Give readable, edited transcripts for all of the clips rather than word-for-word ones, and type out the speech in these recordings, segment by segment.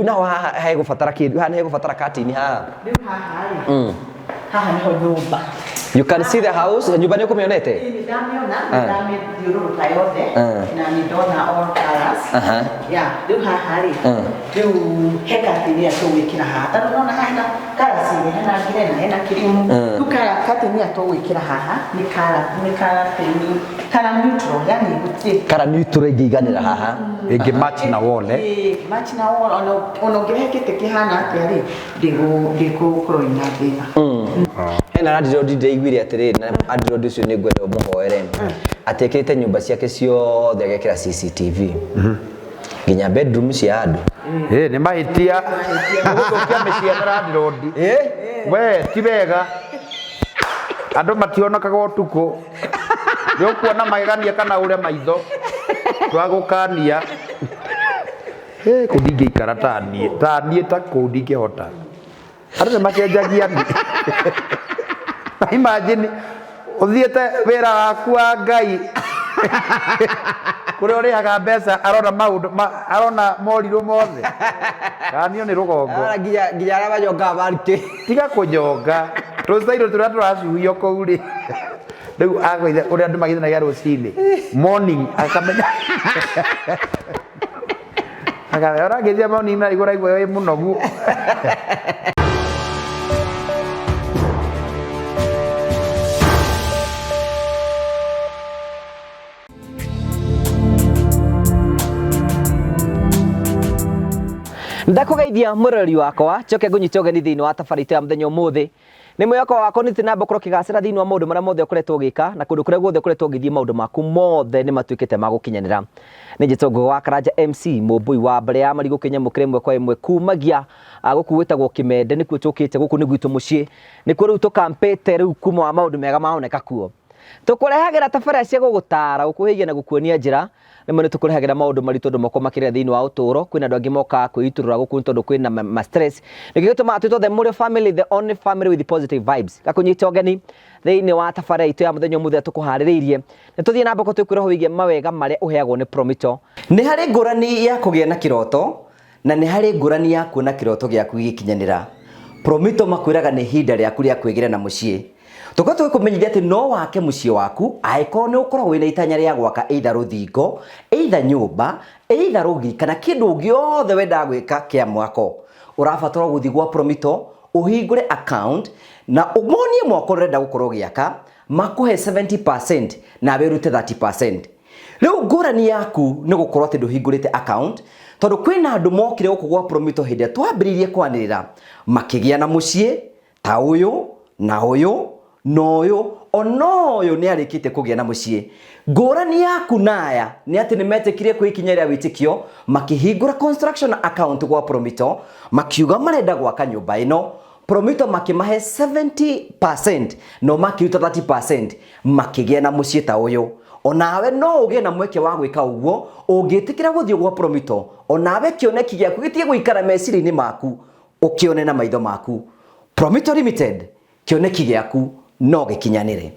Rĩu naho haha hegũbatara kĩndũ, haha nĩ hegũbatara curtain haha. Rĩu haha rĩ, haha nĩho nyũmba. You can see the house, nyũmba nĩ ũkũmĩonete? Ĩĩ, nĩ ndamĩona, nĩ ndamĩthiũrũrũka yothe na nĩ ndona all colours. Yeah, rĩu haha rĩ, rĩu he curtain ĩrĩa tũgwĩkĩra haha. Tondũ nĩwona haha hena colours ĩrĩa, hena grey na hena cream. Rĩu colour curtain ĩrĩa tũgwĩkĩra haha nĩ colour, nĩ curtain, colour neutral, yani gũtirĩ. Colour neutral ĩngĩiganĩra haha. Ĩngĩ match na wall eh? Ĩĩ, match na wall, ona ona ũngĩrehe gĩtĩ kĩhana atĩa rĩ, ndĩgũkorwo ina thĩna. Hena landlord ndĩraiguire atĩrĩrĩ, na landlord ũcio nĩ ngwenda ũmũhoere, atĩ ekĩrĩte nyũmba ciake ciothe agekĩra CCTV. Nginya bedroom cia andũ. Ĩ nĩ mahĩtia. Gũthũkia mĩciĩ ya landlord. Ĩ? We ti wega. Andũ mationekaga ũtukũ. Nĩ ũkuona magegania kana ũre maitho. Twagũkania. Ĩ kũu ndingĩikara ta niĩ. Ta niĩ ta kũu ndingĩhota. Andũ nĩ macenjagia thĩ. Ta imagine ũthiĩte wĩra waku wa Ngai kũrĩa ũrĩhaga mbeca arona maũndũ arona morirũ mothe. Kanio nĩ rũgongo. Arona nginya nginya arĩa manyongaga marikĩ. Tiga kũnyonga. Tũcairũ tũrĩa tũracuhio kũu rĩ. Rĩu agũithe ũrĩa andũ magĩthanagia rũcinĩ. Morning akamenya. Akamenya ũrangĩthia morning na igũra igua wĩ mũnogu. Ndakũgeithia mũrori wakwa njoke ngũnyite ũgeni thĩinĩ wa tabarĩra itũ ya mũthenya ũmũthĩ. Nĩ mwĩhoko wakwa nĩ na ũkorwo ũkĩgacĩra thĩinĩ wa maũndũ marĩa mothe ũkoretwo ũgĩka na kũndũ kũrĩa guothe ũkoretwo ũgĩthiĩ maũndũ maku mothe nĩ matuĩkĩte ma gũkinyanĩra. Nĩ njĩtwo Ngũgĩ wa Karanja MC mũmbũi wa mbere ya marigũ kĩnyamũ kĩrĩ ĩmwe kwa ĩmwe kumagia gũkũ gwĩtagwo Kĩmende nĩkuo tũkĩte gũkũ nĩ gwitũ mũciĩ nĩkuo rĩu tũkampĩte rĩu kuma wa maũndũ mega maoneka kuo. Tũkũrehagĩra tabarĩra cia gũgũtara, gũkũhĩgia na gũkuonia njĩra. Rĩmwe nĩ tũkũrehagĩra maũndũ maritũ andũ makorwo makĩrera thĩinĩ wa ũtũũro. Kwĩna andũ angĩ mokaga kwĩitũrũra gũkũ nĩ tondũ kwĩna ma stress. Nĩkĩo gĩtũmaga twĩtwo the Mũrĩo family, the only family with positive vibes. Gakũnyita ũgeni thĩinĩ wa tabarĩra itũ ya mũthenya ũmũthĩ tũkũharĩrĩirie. Nĩ tũthiĩ na mbere tũkwĩra ũhoro wĩgiĩ mawega marĩa ũheagwo nĩ Promito. Nĩ harĩ ngũrani ya kũgĩa na kĩroto na nĩ harĩ ngũrani ya kuona kĩroto gĩaku gĩgĩkinyanĩra. Promito makwĩraga nĩ ihinda rĩaku rĩa kwĩgĩra na mũciĩ. Tũkoretwo tũgĩkũmenyithia atĩ no wake mũciĩ waku angĩkorwo nĩ ũkoragwo wĩna itanya rĩa gwaka either rũthingo, either nyũmba, either rũgiri kana kĩndũ gĩothe wendaga gwĩka kĩa mwako. Ũrabatara gũthiĩ gwa Promito ũhingũre account na ũmonie mwako ũrĩa ũrenda gũkorwo ũgĩaka, makũhe 70% nawe ũrute 30%. Rĩu ngũrani yaku nĩ gũkorwo atĩ ndũhingũrĩte account tondũ kwĩna andũ mokire gũkũ gwa Promito hĩndĩ ĩrĩa twambĩrĩirie kwanĩrĩra makĩgĩa na mũciĩ ta ũyũ na ũyũ na ũyũ ona ũyũ nĩ arĩkĩtie kũgĩa na mũciĩ. Ngũrani yaku na aya nĩ atĩ nĩ metĩkire kwĩ ikinya rĩa wĩtĩkio makĩhingũra construction account gwa Promito makiuga marenda gwaka nyũmba ĩno. Promito makĩmahe 70% no makĩruta 30% makĩgĩa na mũciĩ ta ũyũ. Onawe no ũgĩe na mweke wa gwĩka ũguo ũngĩtĩkĩra gũthiĩ gwa Promito, onawe kĩoneki gĩaku gĩtige gũikara meciria-inĩ maku, ũkĩone na maitho maku. Promito Limited, kĩoneki gĩaku no gĩkinyanĩre.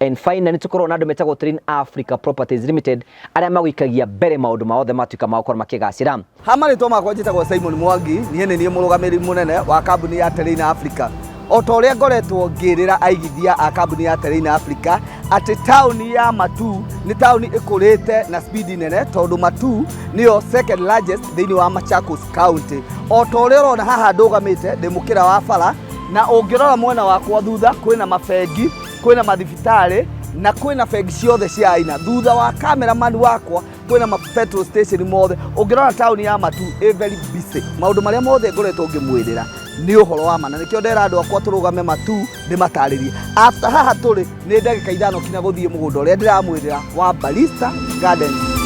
And finally nĩ tũkoragwo na andũ metagwo Train Africa Properties Limited arĩa magũikagia mbere maũndũ mao othe matuĩka ma gũkorwo makĩgacĩra. Ha marĩtwa makwa njĩtagwo Simon Mwangi, niĩ nĩ niĩ mũrũgamĩrĩri mũnene wa kambuni ya Terrain Africa. O ta ũrĩa ngoretwo ngĩrĩra aigithia a kambuni ya Terrain Africa atĩ taũni ya Matuu nĩ taũni ĩkũrĩte na speed nene tondũ Matuu nĩyo second largest thĩinĩ wa Machakos County. O ta ũrĩa ũrona haha ndũgamĩte ndĩ mũkĩra wa bara na ũngĩrora mwena wakwa thutha kwĩna mabengi, kwĩna mathibitarĩ na kwĩna bengi ciothe cia aina. Thutha wa cameraman wakwa kwĩna ma petrol station mothe. Ũngĩrora taũni ya Matuu ĩ very busy. Maũndũ marĩa mothe ngoretwo ngĩmwĩrĩra nĩ ũhoro wa ma na nĩkĩo ndera andũ akwa tũrũgame Matuu ndĩmatarĩrie. After haha tũrĩ nĩ ndagĩka ithano kinya gũthiĩ mũgũnda ũrĩa ndĩramwĩrĩra wa Barista Gardens.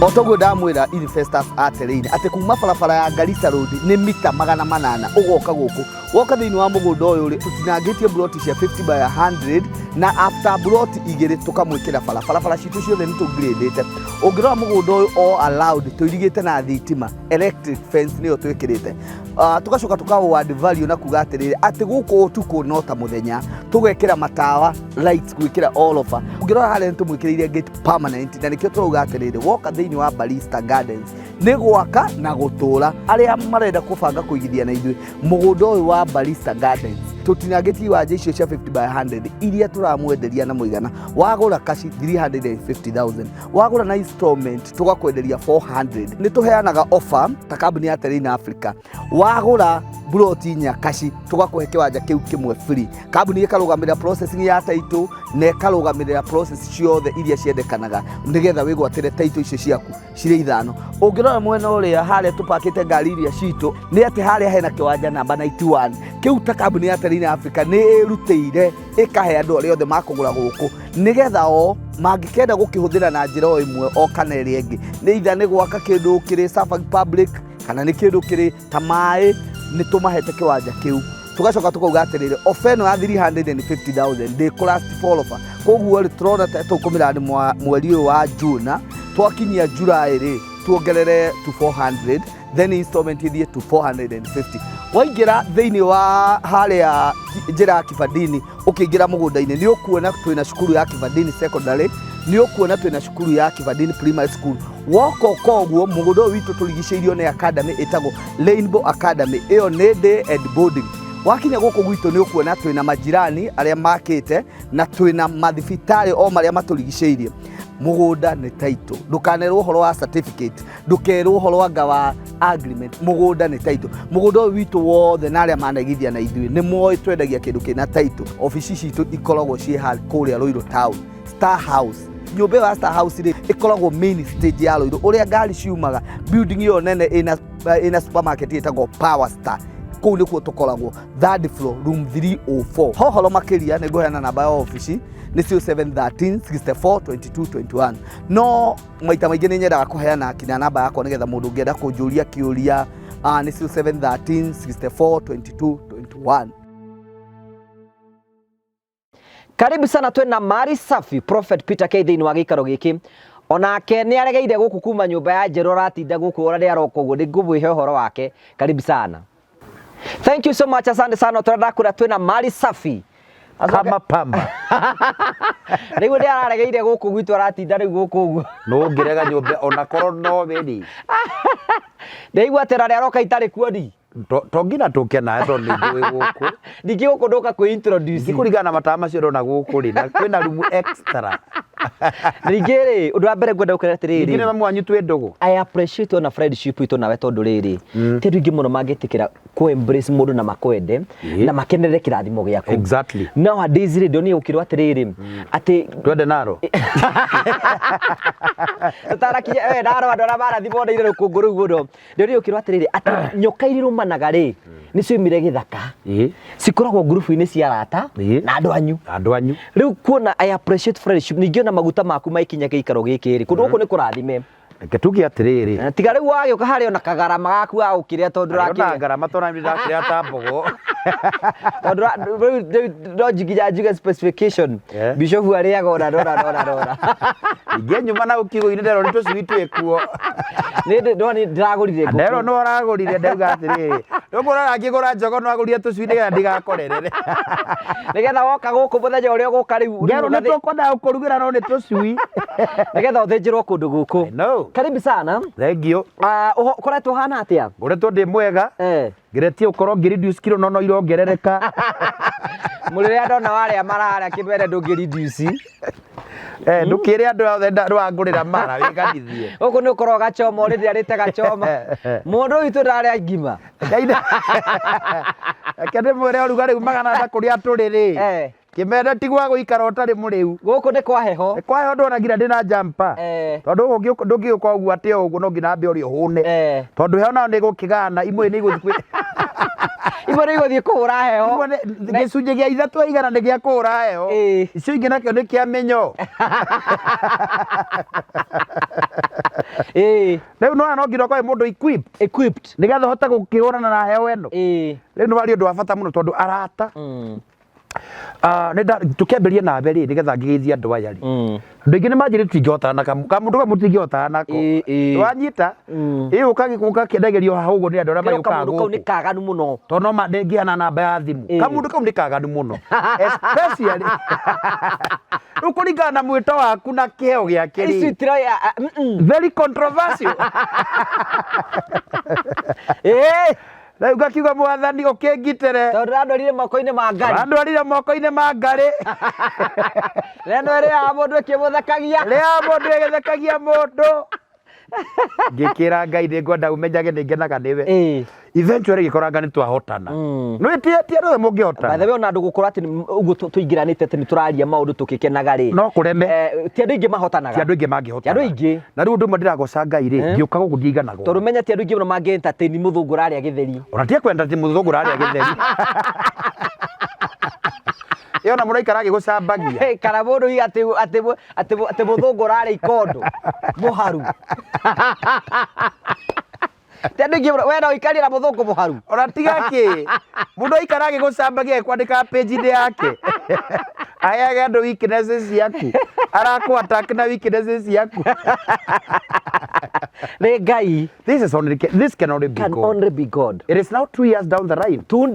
O toguo ndamwĩra investors a Terrain atĩ kuma barabara ya Garissa Road nĩ mita 800 ũgoka gũkũ. Woka thĩinĩ wa mũgũnda ũyũ rĩ, tũtinangĩtie mburoti cia 50 by 100 na after mburoti igĩrĩ tũkamwĩkĩra bara. Barabara citũ ciothe nĩ tũngirĩndĩte. Ũngĩrora mũgũnda ũyũ all allowed tũirigĩte na thitima, electric fence nĩyo twĩkĩrĩte. Tũgacoka tũka add value na kuga atĩrĩrĩ, atĩ gũkũ ũtukũ no ta mũthenya, tũgekĩra matawa lights gwĩkĩra all over. Ũngĩrora harĩa nĩ tũmwĩkĩrĩire gate permanent, na nĩkĩo tũrauga atĩrĩrĩ, woka thĩinĩ wa Barista Gardens nĩ gwaka na gũtũra. Arĩa marenda kũbanga kũigithia na ithuĩ mũgũnda ũyũ wa Barista Gardens, tũtinangĩtie iwanja icio cia 50 by 100 iria tũramwenderia na mũigana wagũra kaci 350,000, wagũra na installment tũgakwenderia 400. Nĩ tũheanaga offer ta kambuni ya Terrain Africa, wagũra mburoti inya kaci tũgakũhe kĩwanja kĩu kĩmwe free. Kambuni ĩkarũgamĩrĩra processing ya title na ĩkarũgamĩrĩra process ciothe iria ciendekanaga nĩgetha wĩgwatĩre title icio ciaku cirĩ ithano. Ũngĩrora mwena ũrĩa harĩa tũpakĩte ngari iria citũ, nĩ atĩ harĩa hena kĩwanja namba 91 kĩu ta kambuni ya Terrain Africa nĩ ĩrutĩire ĩkahe andũ arĩa othe makũgũra gũkũ, nĩgetha o mangĩkenda gũkĩhũthĩra na njĩra o ĩmwe o kana ĩrĩa ĩngĩ, nĩ itha nĩ gwaka kĩndũ kĩrĩ serving public kana nĩ kĩndũ kĩrĩ ta maĩ, nĩ tũmahete kĩwanja kĩu. Tũgacoka tũkauga atĩrĩrĩ, ofa ĩno ya 350,000 ndĩkũ last for offer. Koguo rĩ, tũrona ta tũkũmĩra mweri ũyũ wa June, twakinyia July rĩ, tuongerere to 400, then installment ithiĩ to 450. Waingĩra thĩinĩ wa harĩa njĩra ya Kibandini ũkĩingĩra mũgũnda-inĩ, nĩ ũkuona twĩna cukuru ya Kibandini Secondary, nĩ ũkuona twĩna cukuru ya Kibandini Primary School. Woka ũka ũguo, mũgũnda ũyũ witũ tũrigicĩirio nĩ academy ĩtagwo Rainbow Academy, ĩyo nĩ day and boarding. Wakinya gũkũ gwitũ nĩ ũkuona twĩna majirani arĩa makĩte na twĩna mathibitarĩ o marĩa matũrigicĩirie. Mũgũnda nĩ title, ndũkanerwo ũhoro wa certificate, ndũkerwo ũhoro anga wa agreement, mũgũnda nĩ title. Mũgũnda ũyũ witũ wothe na arĩa manaigithia na ithuĩ nĩ moĩ twendagia kĩndũ kĩna title. Obici citũ ikoragwo ciĩ kũrĩa Ruiru Town, Star House. Nyũmba ĩyo ya Star House rĩ, ĩkoragwo main stage ya Ruiru, ũrĩa ngari ciumaga. Building ĩyo nene ĩna supermarket ĩtagwo Power Star, kũu nĩkuo tũkoragwo, third floor, room 304. Hohoro makĩria nĩ ngũheana namba ya obici nĩ 0713 64 22 21, no maita maingĩ nĩ nyendaga kũheana kinya namba yakwa nĩgetha mũndũ ũngĩenda kũnjũria kĩũria, nĩ 0713 64 22 21. Karibu sana, twĩna Mari Safi, Prophet Peter K thĩinĩ wa gĩikaro gĩkĩ. Onake nĩ aregeire gũkũ kuma nyũmba ya njerũ, aratinda gũkũ ona nĩ aroka ũguo, nĩ ngũmwĩhe ũhoro wake. Karibu sana. Thank you so much, asante sana. Tũrenda kũrĩa twĩna Mari Safi. Kama pamba. Rĩu nĩ araregeire gũkũ gwitũ, aratinda rĩu gũkũ ũguo. No ũngĩrega nyũmba ona korwo no wĩri. Ndaigua atĩ ona nĩ aroka itarĩ kuo ni. To nginya tũke nawe tondũ nĩ njũĩ gũkũ. Ningĩ gũkũ ndũka kwĩ introduce. Kũringana na matawa macio ndona gũkũ rĩ, na kwĩna rumu extra. Ningĩ rĩ, ũndũ wa mbere ngwenda gũkwĩra atĩrĩrĩ. Ningĩ nĩ mamu wanyu twĩ ndũgũ. I appreciate ona friendship itũ nawe, tondũ rĩrĩ, ti andũ aingĩ mũno mangĩtĩkĩra kũ embrace mũndũ na makwende na makenerere kĩrathimo gĩaku. Nowadays rĩ, ndonire gũkĩrwo atĩrĩrĩ, atĩ Twende naro. Tũtarakinya we ndaro andũ arĩa marathimwo nĩ rũkũngũ rũu mũno. Ndonire gũkĩrwo atĩrĩrĩ, atĩ nyoka iria irũmanaga rĩ, nĩ cioimire gĩthaka, cikoragwo ngurubu-inĩ cia arata na andũ anyu. Andũ anyu. Rĩu kuona I appreciate friendship, ningĩ ona maguta maku maikinya gĩikaro gĩkĩ rĩ, kũndũ gũkũ nĩ kũrathime. Reke tuge atĩrĩrĩ. Tiga rĩu wagĩũka harĩa ona kagarama gaku ga gũkĩrĩa tondũ Ona ũrakĩrĩa ngarama tondũ nĩ ndakĩrĩa ta mbogo. Tondũ rĩu no nginya njuge specification. Bishop arĩaga ona ndora ndora ndora. Ingĩ nyuma na ũkigo-inĩ nderwo nĩ tũcui twĩ kuo. Nĩ no nĩ ndĩragũrire ngũkũ. Nderwo no ũragũrire, ndauga atĩrĩrĩ. Ndũkũrora angĩgũra njogo no agũrire tũcui nĩgetha ndigakorerere. Nĩgetha woka gũkũ mũthenya ũrĩa ũgũka rĩu. Ngerwo nĩ tũkwenda gũkũrugĩra no nĩ tũcui. Nĩgetha ũthĩnjĩrwo kũndũ gũkũ. I know. Karibu sana. Thank you. Ũkoretwo ũhana atĩa? Ngoretwo ndĩ mwega. Ngeretie gũkorwo ngĩ reduce kiro no no irongerereka. Mũrĩrĩa ndona warĩa mararĩa kĩmere ndũngĩ reduce. Ndũkĩre andũ othe ndwangũrĩra mara wĩganithie. Gũkũ nĩ ũkoragwo gachoma, ũrĩ arĩte gachoma. Mũndũ witũ ndarĩa ngima. Reke ndĩmwĩre ũrugarĩ umaga na kũrĩa tũrĩ rĩ. Kĩmere ti gwa gũikara ũtarĩ mũrĩu. Gũkũ nĩ kwa heho. Nĩ kwa heho, ndona nginya ndĩna jumper. Tondũ ndũngĩũka ũguo atĩ o ũguo, no nginya ambe ũrĩa ũhũne. Tondũ heho nayo nĩ ĩgũkĩgana, imwe nĩ igũthiĩ Imwe nĩ igũthiĩ kũhũra heho. Imwe gĩcunjĩ gĩa ithatũ igana nĩ gĩa kũhũra heho. Icio ingĩ nakĩo nĩ kĩa mĩnyoo. Rĩu nĩwona no nginya ũkorwo wĩ mũndũ equipped Equipped. nĩgetha ũhote gũkĩhũrana na heho ĩno. Rĩu nĩ wari ũndũ wa bata mũno tondũ arata, ah, tũkĩambĩrĩria nawe rĩ, nĩgetha ngĩgeithie andũ aya rĩ, andũ aingĩ nĩ manjĩrĩ tũtingĩhotana na kamũndũ kamwe tũtingĩhotana nako. Ĩ, ĩ. Wanyita ĩ ũgakĩendagĩrio haha ũguo nĩ andũ arĩa Kĩro magĩũkaga kamũndũ kau nĩ gũkũ kaganu mũno. Tondũ no ndĩngĩheana namba ya thimũ. Kamũndũ kau nĩ kaganu mũno, especially rĩu kũringana na mwĩto waku na kĩheo gĩake Ici rĩ, itiroya. Very controversial. Rĩu ngakiuga, Mwathani ũkĩngitĩre. Tondũ randwarire moko-inĩ ma Ngai. Randwarire moko-inĩ ma Ngarĩ. Reno ĩrĩaga mũndũ ĩkĩmũthekagia. Rĩa mũndũ ĩgĩthekagia mũndũ. Ngĩkĩra Ngai, nĩ ngwenda ũmenyage nĩ ngenaga nĩwe. Eventually gĩkora nga nĩ twahotana. No ti ti andũ othe By the mũngĩhotana. way, ona andũ gũkorwo atĩ ũguo tũingĩranĩte atĩ nĩ tũraria maũndũ tũgĩkenaga rĩ. No kũreme. Ti andũ aingĩ mahotanaga. Ti andũ aingĩ mangĩhotana. Ti andũ aingĩ. Na rĩu ũndũ ũmwe ndĩragoca Ngai rĩ, ngĩũka gũkũ ndiaiganagwo. Tondũ menya ti andũ aingĩ mũno mangĩ entertain mũthũngũ ũrarĩa gĩtheri. Ona ti ekwenda ti mũthũngũ ũrarĩa gĩtheri. Ĩyo na mũraikara agĩgũcambagia. Hey, kana mũndũ hihi atĩ mũthũngũ ũrarĩa ikondo mũharu. Ti andũ aingĩ mũno. We no ũikarie na mũthũngũ mũharu. Ona tiga kĩ, mũndũ aikara agĩgũcambagia agĩkwandĩkaga page-inĩ yake, aheage andũ weaknesses ciaku, arakũ attack na weaknesses ciaku. Nĩ Ngai. This can only be Can God. only be God. It is now 2 years down the line. 2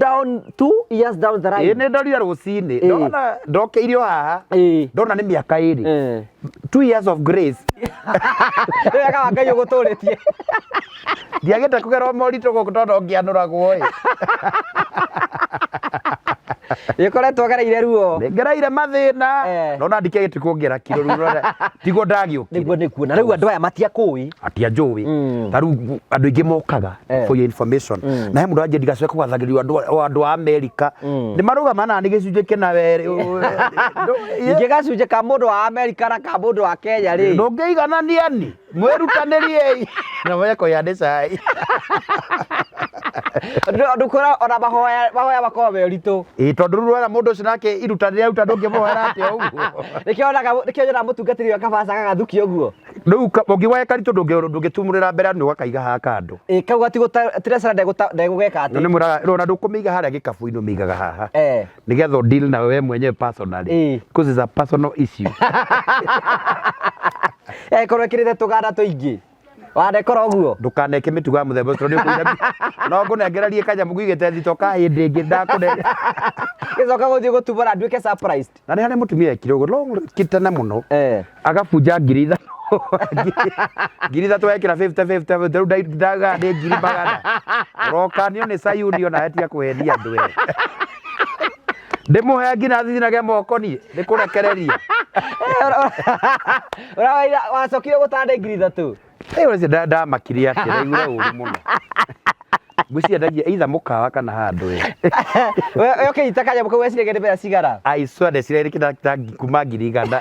years down the Ĩ, line. nĩ ndorire rũcinĩ, ndona ndokeirio haha, ndona nĩ mĩaka 2. 2 years of grace. Nĩ wega wa Ngai ũgũtũrĩtie. Ndiagĩte kũgerwo moritũ gũkũ tondũ ngĩanũragwo ĩ. Gĩkoretwo gereire ruo. Ngereire mathĩna. Nona ndikĩagĩte kuongerera kiro rĩu, ũrona, tiguo ndagiũkire. Nĩguo nĩkuo na rĩu andũ aya matiakũĩ. Atianjũĩ. Ta rĩu andũ aingĩ mokaga, for your information, na he mũndũ wanjia ndigacoke kũgathagĩrio andũ a Amerika nĩ marũgama na nĩ gĩcunjĩ kĩna werĩ. Ningĩ gacunjĩ ka mũndũ wa Amerika na ka mũndũ wa Kenya rĩ. Ndũngĩiganania ni mwĩrutanĩriei na mwekoya nĩ cai. Ndũkwĩra ona mahoya makoragwo me ũritũ. Ĩ, tondũ rĩu wona mũndũ ũcio nake iruta rĩrĩa aruta, ndũngĩmũhoera atĩa ũguo? Nĩkĩo nyonaga mũtungatĩri wa kabaca gagathukia ũguo. Rĩu ũngĩgwa karitũ, ndũngĩtumũrĩra mbere nĩ ũgakaiga haha kando. Ĩ, kau gatigũtirecera ndegũgeka No atĩ. nĩ mwĩraga rĩu ona ndũkũmĩiga harĩa gĩkabu-inĩ, ũmĩigaga haha nĩgetha ũ deal nawe we mwenyewe personally, because it's a personal issue. Ĩkorwo ĩkĩrĩte tũganda tũingĩ wanekora ũguo. Ndũkaneke mĩtugo ya mũthemba ũcio tondũ nĩ no ngũnengererie kanyamũ ngũigĩte thito ka hĩndĩ ĩngĩ ndakũne. Gĩcoka gũthiĩ gũtumũra nduĩke surprised. Na nĩ harĩ mũtumia ekire ũguo long kĩtene mũno, agabunja 3,000, 3,000 ekĩra 50 50 50, rĩu ndaga nĩ 100,000. Ũrokanio nĩ Sayuni ona etia kũhenia andũ we. Ndĩmũhe nginya thithinage moko niĩ nĩ kũrekereria. Ũrawaira wacokire gũtanda 3,000. Ĩ, ũcio ndamakirie atĩ ndaiguire ũru mũno. Ngwĩciria ndagia either mũkawa kana handũ ĩ. We ũkĩnyita kanyamũ kau weciragia nĩ mbeca cigana? I swear ndeciragia nĩ kĩndũ kuma 100,000.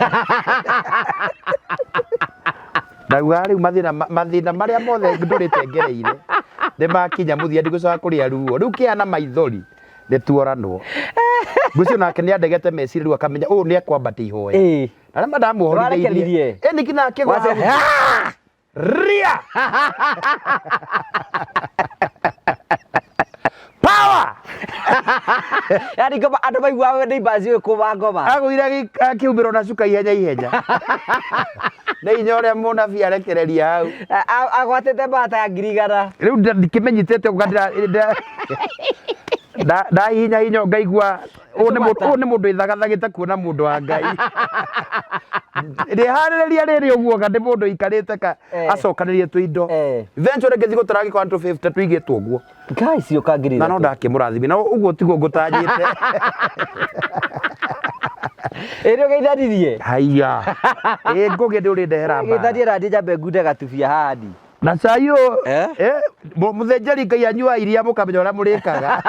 Ndaugaga rĩu mathĩna marĩa mothe ndũrĩte ngereire nĩ makinya mũthia, ndigũcoka kũrĩa ruo rĩu kĩana maithori nĩ tuoranwo. Ngwĩciria nake nĩ andegete meciria rĩu akamenya ũyũ nĩ ekwambatia ihoya. Na rĩmwe ndamuhorithĩirie. Nĩwarekeririe? Ĩ, nĩ nginya akĩgwa hau. Ria power. Yani ngoma andũ maiguaga we neighbors ũyũ kũma ngoma. Agũire akihumbĩrwo na cuka ihenya ihenya nĩ hinya ũrĩa mũnabii arekereria hau. Agwatĩte mbata ya 100,000. Rĩu ndikĩmenyitĩte ũguo ndahihinya hinya ngaigua ũyũ nĩ mũndũ wĩthagathagĩte kuona mũndũ wa Ngai rĩharĩrĩria rĩrĩ ũguo ga nĩ mũndũ ũikarĩte ka acokanĩrie tũindo. Eventually ngĩthiĩ gũtara gĩkorwo 250 tũigĩtwo ũguo. Ngai ciũka ngiri Na no ithatũ. Ndakĩmũrathimire na ũguo tiguo ngũtanyĩte. Ĩ, nĩ ũgeithanirie? Haiya, ĩ ngũgĩ ndĩ ũrĩndehera mbara. Geithanie na niĩ nyambe ngunde gatubia haha ni. Na cai ũyũ. Eh? Mũthĩnjĩri Ngai anyua iria mũkamenya ũrĩa mũrĩkaga.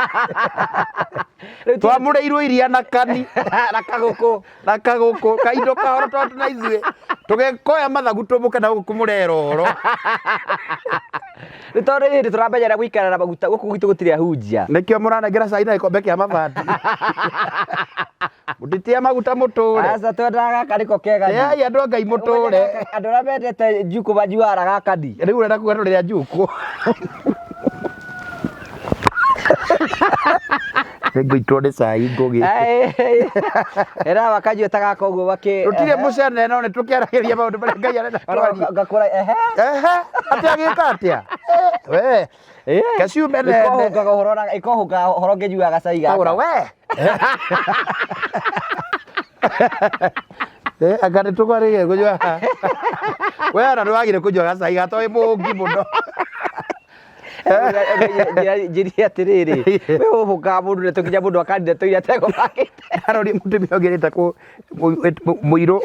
Rĩu Twamũrĩirwo iria na kani. Na kagũkũ. Na kagũkũ kaindo kahoro tondũ na ithuĩ tũgĩkoya mathagu tũmũke na gũkũ kũmũrehera ũhoro. Nĩ tondũ hĩndĩ tũramenyera gũikara na maguta gũkũ gwitũ gũtirĩ ahunjia. Nĩkĩo mũranengera cai na gĩkombe kĩa mabati. Mũtitĩe maguta mũtũre. Aca twendaga gaka nĩko kega. Tĩai andũ a Ngai mũtũre. Andũ arĩa mendete njukũ majuara gaka ndi. Rĩu ũrenda kuga tũrĩa njukũ. Nĩngũitwo nĩ cai ngũgĩ. Era wakanyua ta gaka ũguo wakĩ. Tũtirĩ mũcene no nĩ tũkĩaragĩria maũndũ marĩa Ngai arenda twarie. Ngakũra ehe. Ehe, atĩ agĩka atĩa? We, Kaciume nene. Ikohũngaga ũhoro na ikohũngaga ũhoro ngĩnyuaga cai gaka. Kaũra we. Eh, anga nĩ tũkwarĩire kũnyua. We ona nĩ wagire kũnyua gacai gaka tondũ wĩ mũũngi mũno. Njĩrie atĩrĩrĩ, we ũhũngaga mũndũ ndeto nginya mũndũ akandi ndeto iria ategũbangĩte. Arori mũtumia ũngĩ nĩta kũ mũirũ.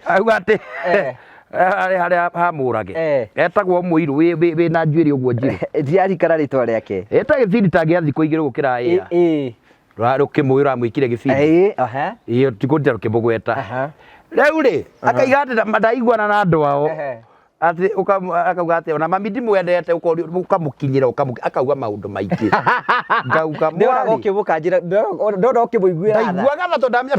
Auga atĩ harĩa harĩa hamũrage. Etagwo mũirũ wĩna njuĩrĩ ũguo njirũ. Ndiarikana rĩtwa rĩake. Eta gĩbindi ta gĩa thikũ igĩrĩ gũkĩra ĩa. Rũkĩmũĩ ũramwĩkire gĩbindi. Ĩĩ tikũnja rũkĩmũgweta. Rĩu rĩ akaiga atĩ ndaiguana na andũ ao. Atĩ akauga atĩ ona mami ndimwendete ũkorio ũkamũkinyĩra akauga maũndũ maingĩ. Ngauga Ndĩrona mwarĩ. ũkĩmũkanjĩra ndona ũkĩmũiguĩra tha. Ndaiguaga tha tondũ ndamenya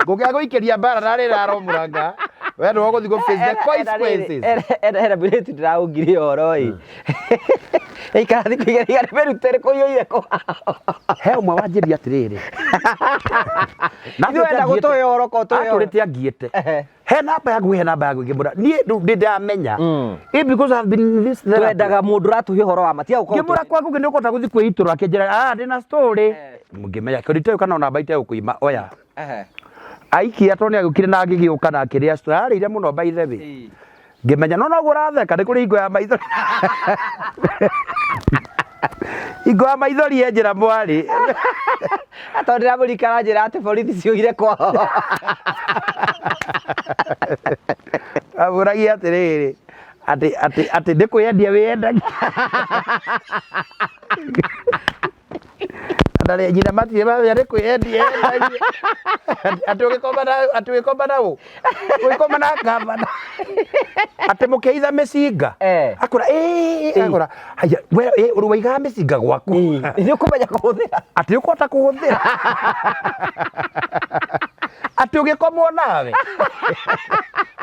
ngũkĩaga gũikĩria mbara na rĩrĩa aromũranga we nĩwe ũgũthiĩ gũ face the consequences. Hena mũirĩtu ndĩraũngire ũhoro ĩ. Ĩikara thikũ igĩrĩ igana mĩrute kũiyũire kũ. He ũmwe wanjĩria atĩrĩrĩ. Na Ithuĩ wenda gũtũhe ũhoro ko ũtũhe ũhoro. Atũrĩte angiĩte. He namba yaku he namba yaku ngĩmwĩra niĩ rĩu ndĩ ndamenya. Eh, because I've been in this therapy. Twendaga mũndũ ũratũhe ũhoro wa ma tiga gũkorwo Ngĩmwĩra kwa Ngugi nĩ ũkũhota gũthiĩ kwĩitũrũra akĩnjĩra ah ndĩna story. Ngĩmenya kĩndũ kana ona namba itegũkũima oya. Aikia tondũ nĩ agĩũkire na agĩgĩũka na akĩrĩa story. Ararĩire mũno by the way. Ngĩmenya no noguo ũratheka nĩ kũrĩ hingo ya maithori. Hingo ya maithori ye njĩra mwarĩ. Tondũ ndĩramũrikana njĩra atĩ borithi ciugire kwao. Amũragia atĩrĩrĩ atĩ atĩ atĩ nĩ kwĩyendia wĩyendagia. Na rĩ nyina matirĩ mamenya nĩ kwĩyendia yendagia. Atĩ ũgĩkoma na atĩ ũgĩkoma na ũ? Ũgĩkoma na ngavana. Atĩ mũkĩitha mĩcinga. Akũra ĩĩ akũra haya we ũrĩ waigaga mĩcinga gwaku. Nĩ ũkũmenya kũhũthĩra. Atĩ ũkũhota kũhũthĩra. Atĩ ũgĩkomwo nawe.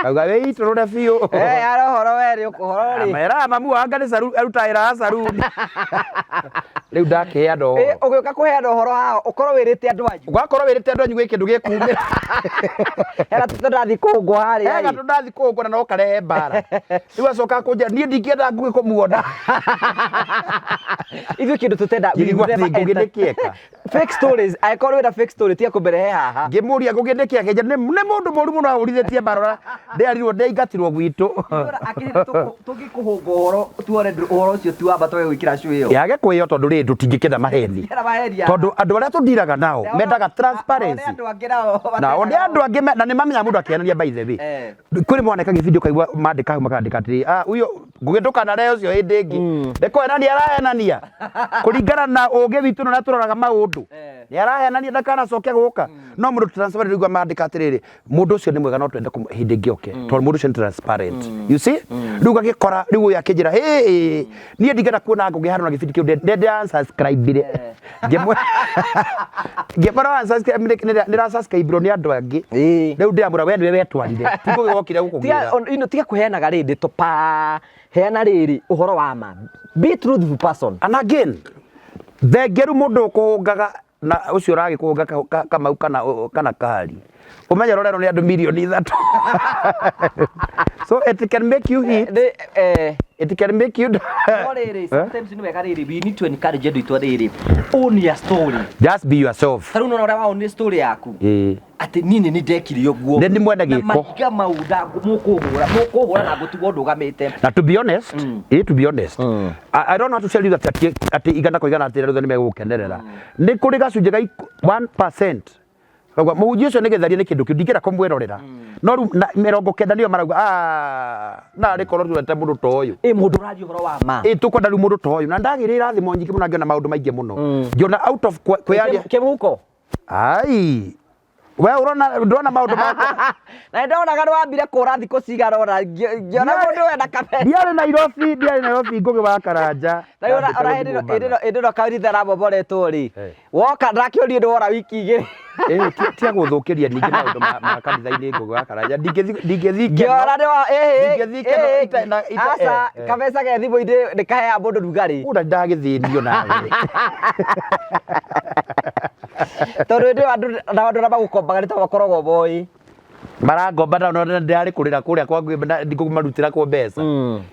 Kauga wĩitũrũre biũ. Ara ũhoro we rĩ ũhoro rĩ. Meraga mamu wanga nĩ arutaga wĩra wa saruni. Rĩu ndakĩheana ũhoro. Ũgĩũka kũheana ũhoro haha ũkorwo wĩrĩte andũ anyu. Ũgakorwo wĩrĩte andũ anyu gwĩ kĩndũ gĩkumĩra. Hena tũndathi kũngwo harĩa. Hena tũndathi kũngwo na no karehe mbara. Rĩu acoka kũnjĩra niĩ ndingĩenda Ngugi kũmuona. Ithuĩ kĩndũ tũtenda. Ngĩrigwo atĩ Ngugi nĩkĩ eka. Fake stories angĩkorwo wĩna fake story tiga kũmĩrehe haha. Ngĩmũria Ngugi nĩkĩ akĩnjĩra nĩ mũndũ mũru mũno ahũrithĩtie mbarora ndĩarirwo ndĩaingatirwo gwitũ. Tũngĩkũhũnga ũhoro tuone ũhoro ũcio ti wa ma twage gwĩkĩra cũ ĩyo. Yage kwĩyo tondũ rĩ tũtingĩkĩenda maheni. Tondũ andũ arĩa tũndiraga nao mendaga transparency. Na o nĩ andũ angĩ na nĩ mamenya mũndũ akĩhenania by the way. Kwĩ mwaneka gĩbindi ũkaigua mandĩka hau makandĩka atĩrĩ ah uyo Ngugi ndũkanarehe ũcio hĩndĩ ĩngĩ. Nĩ kũhenania arahenania kũringana na ũgĩ witũ na ũrĩa tũroraga maũndũ. Nĩ arahenania ndakanacoke gũka. No mũndũ transparent ũigua mandĩka atĩrĩrĩ mũndũ ũcio nĩ mwega no twende hĩndĩ ĩngĩ oke tondũ mũndũ ũcio nĩ transparent. You see? Rĩu ngagĩkora rĩu ũyũ akĩnjĩra hĩ niĩ ndingĩenda kuona Ngugi handũ na gĩbindi kĩu ndĩ unsubscribe-ire. Ngĩmwĩra unsubscribe nĩ subscribe-irwo nĩ andũ angĩ. Rĩu ndĩramwĩra we nĩwe wetwarire. Ti Ngugi wokire gũkũgĩra. Tiga kũheanaga rĩ ndeto pa heana rĩrĩ ũhoro wa ma. Be truthful person. And again, thengeru mũndũ ũkũhũngaga na ũcio ũragĩkũhũnga Kamau kana Kahari. Ũmenye ũrorerwo nĩ andũ mirioni 3. So it can make you hit. It can make you No rĩrĩ, sometimes nĩ wega rĩrĩ, we need to encourage andũ aitũ rĩrĩ. Own your story. Just be yourself. Ta rĩu nĩwona ũrĩa wa own story yaku. Atĩ niĩ nĩ niĩ ndekire ũguo. Nĩ niĩ mwene Na gĩko. mahiga mau mũkũhũra, mũkũhũra na ngũtigwo ndũgamĩte. Na to be honest, to be honest, I don't know how to tell you that atĩ igana kwa igana atĩ andũ othe nĩ megũgũkenerera. Nĩ kũrĩ gacunjĩ ga 1%. Kauga mũhunjia ũcio nĩ gĩtharia nĩ kĩndũ kĩu ndingĩenda kũmwĩrorera. No rĩu na 90 nĩo marauga ah narĩ korwo twendete mũndũ ta ũyũ. Ĩ mũndũ ũraria ũhoro wa ma. Ĩ tũkwenda rĩu mũndũ ta ũyũ. Na ndagĩrĩire irathimo nyingĩ mũno ngĩona maũndũ maingĩ mũno. Ngĩona out of kwĩyaria. Kĩmũhuko? Ai. We ũrona ndona maũndũ makwa. Na ndonaga nĩ wambire kũra thikũ cigana ũna ngĩona mũndũ wena kabeca. Ndiarĩ Nairobi, ndiarĩ Nairobi Ngũgĩ wa Karanja. Na rĩu ona hĩndĩ ĩno hĩndĩ ĩno kanitha ĩramomoretwo rĩ, woka ndakĩũrie nĩ wora wiki 2. Ĩĩ tia gũthũkĩria ningĩ maũndũ ma kanitha-inĩ Ngũgĩ wa Karanja. Ndingĩthiĩ ikeno. Ngĩona nĩ wa ĩhĩ Ndingĩthiĩ ikeno ite na ite aca kabeca ke thimũ-inĩ nĩ kaheaga mũndũ rugarĩ. Una ndagĩthĩnio nawe. Tondũ hĩndĩ ĩyo andũ na andũ arĩa magũkombaga nĩ ta makoragwo moĩ. Marangomba na no ndĩrarĩ kũrĩra kũrĩa kwa ngũmarutĩra kwo mbeca.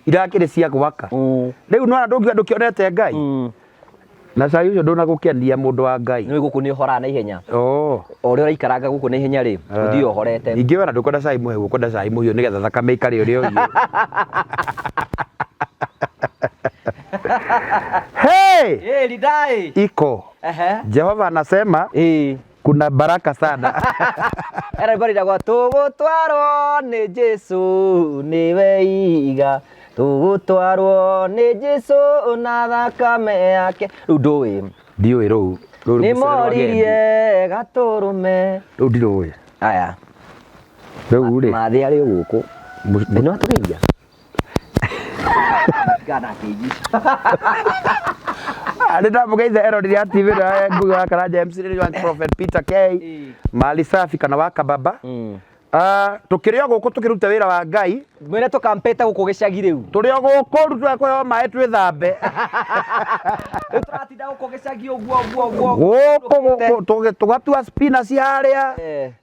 Irakĩrĩ cia gwaka. Rĩu nĩwona ndũngiuga ndũkĩonete Ngai. Na cai ũcio ndũnagũkenia mũndũ wa Ngai. Nĩ gũkũ nĩ ũhoraga na ihenya. Oh. O ũrĩa ũraikaranga gũkũ na ihenya rĩ, ũthiĩ ũhorete. Ningĩ wena ndũkwenda cai mũhehu, ũkwenda cai mũhiũ nĩgetha thakame ĩikare ũrĩa ũhiũ. Hey! Ĩ Rindai. Iko. Ehe. Jehova anasema Ĩ. kuna baraka sana. Era rwĩmbo rwĩtagwo tũgũtwarwo nĩ Jesũ nĩwe iga tũgũtwarwo nĩ Jesũ na thakame yake. Rĩu ndũĩ. Ndiũĩ rũu. Rũu Nĩ rũgucĩrĩrwo agendi. moririe gatũrũme. Rũu ndirũĩ. Aya. Rĩu rĩ. Mathĩ arĩ o gũkũ. Nĩ watũgeithia? Gana kĩnji. Nĩ ndamũgeithia eroreri a TV ĩno ya Ngũgĩ wa Karanja MC nĩ wa Prophet Peter K. Mali safi kana wa kababa. Tũkĩrĩ o gũkũ tũkĩruta wĩra wa Ngai. Mwĩre tũkampĩte gũkũ gĩcagi rĩu. Tũrĩ o gũkũ rĩu tũrekũheo maĩ twĩthambe. Rĩu tũratinda gũkũ gĩcagi ũguo ũguo ũguo. Gũkũ gũkũ tũgatua spinach harĩa.